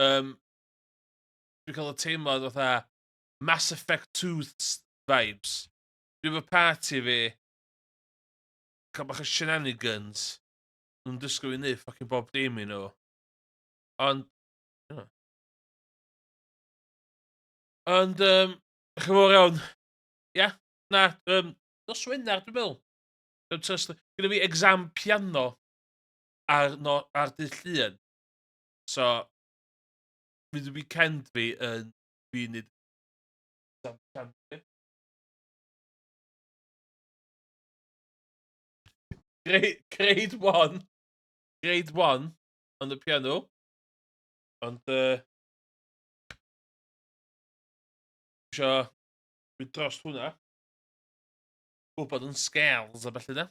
Um, dwi'n cael y teimlad fatha Mass Effect 2 vibes. Dwi'n efo party fi, cael bach o shenanigans. Nhw'n dysgu fi wneud fucking bob dim i nhw. Ond, yeah. Ond, chi'n fawr iawn. Ia, yeah, na, nos Wener, dwi'n meddwl. Dwi'n trust... Gyda fi exam piano ar, no, ar dydd Llun. So, fydd y weekend fi yn fi'n neud exam piano fi. Grade, grade 1. Grade 1 on the piano. Ond, isio mynd dros hwnna. Gwybod yn scales a felly da.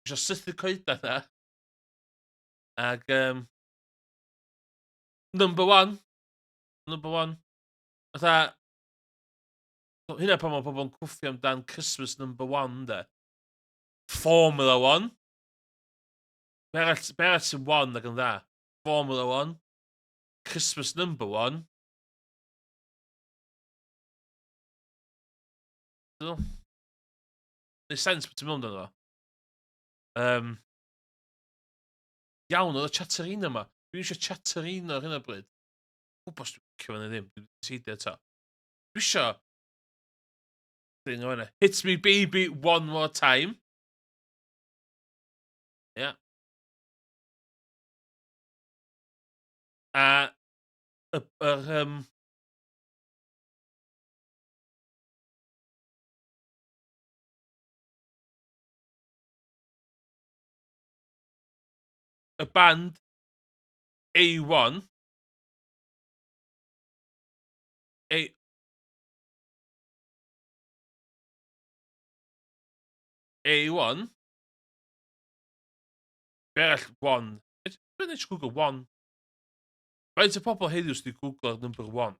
Isio sythu coeda na. Ag, number one. Number one. Fatha, hynna pan mae pobl yn cwffio amdan Christmas number one, de. Formula One. Be arall, be arall sy'n one ac yn dda? Formula One. Christmas number one. Neu sens beth ti'n meddwl amdano fo. Iawn, oedd y chatterino yma. Dwi'n eisiau chatterino ar hyn o bryd. Gwybod os dwi'n licio fo neu ddim. Dwi'n decidio eto. Dwi eisiau... Thing o hynna. Hit me baby one more time. Yeah. A y, yr, y band A1 A A1 Be arall? One. Dwi'n eisiau Google one. Faint o pobl heddiw sydd wedi Google'r number one?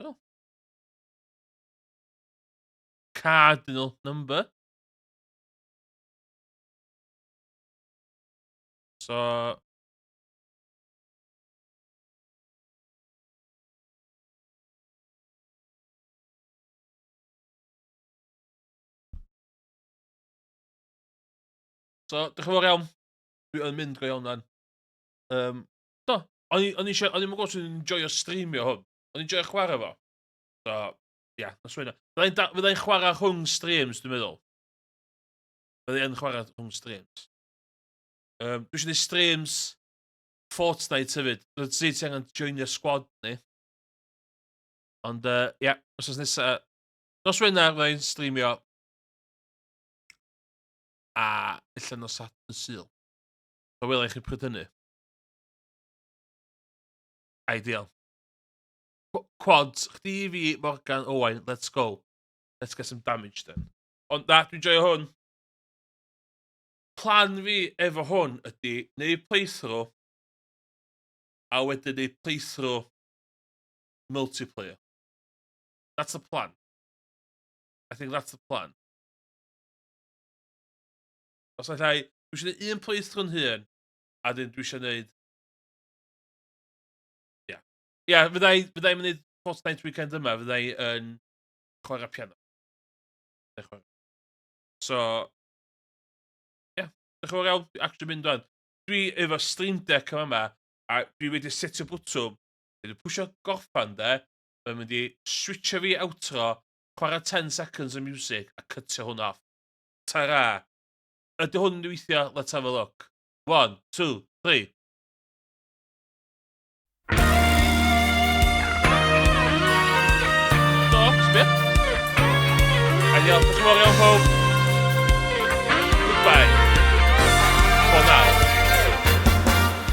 Oh. Cardinal number. So... So, diolch yn fawr iawn. Dwi yn mynd go iawn dan. Do, o'n i, o'n i eisiau, o'n i'n gwybod os o'n i'n enjoyo streamio hwn. O'n i'n enjoyo chwarae fo. So, ia, yeah, nos Wener. Fyddai'n fydda chwarae rhwng streams, dwi'n meddwl. Fyddai'n chwarae rhwng streams. Dwi eisiau gwneud streams Fortnite hefyd. Dwi'n ti ti angen joinio squad ni. Ond, ia, yeah, os oes nesaf... Nos Wener, fyddai'n streamio a ella nos Sadwrn Sul. So wela i chi pryd hynny. Ideal. Quads, chdi, fi, Morgan, Owain, let's go. Let's get some damage done. Ond na, dwi'n joio hwn. Plan fi efo hwn ydy neud playthrough a wedyn neud playthrough multiplayer. That's the plan. I think that's the plan. Os allai, dwi eisiau gwneud un playthrough yn hun, a dyn dwi eisiau gwneud... Ia. Yeah. Ia, yeah, fyddai, fyddai'n mynd Fortnite weekend yma, fyddai yn chwarae piano. Fyddai chwarae. So, ie, yeah, diolch yn fawr iawn, dwi actually mynd rwan. Dwi efo Stream Deck yma yma, a dwi wedi setio bwtwm, dwi wedi pwysio gorffan de, mae'n mynd i switcho fi outro, chwarae 10 seconds o music, a cytio hwn off. Ta-ra! Ydy hwn yn weithio? Let's have a look. 1, 2, 3. Do, sbia. Ideal. Diolch yn fawr iawn, pawb.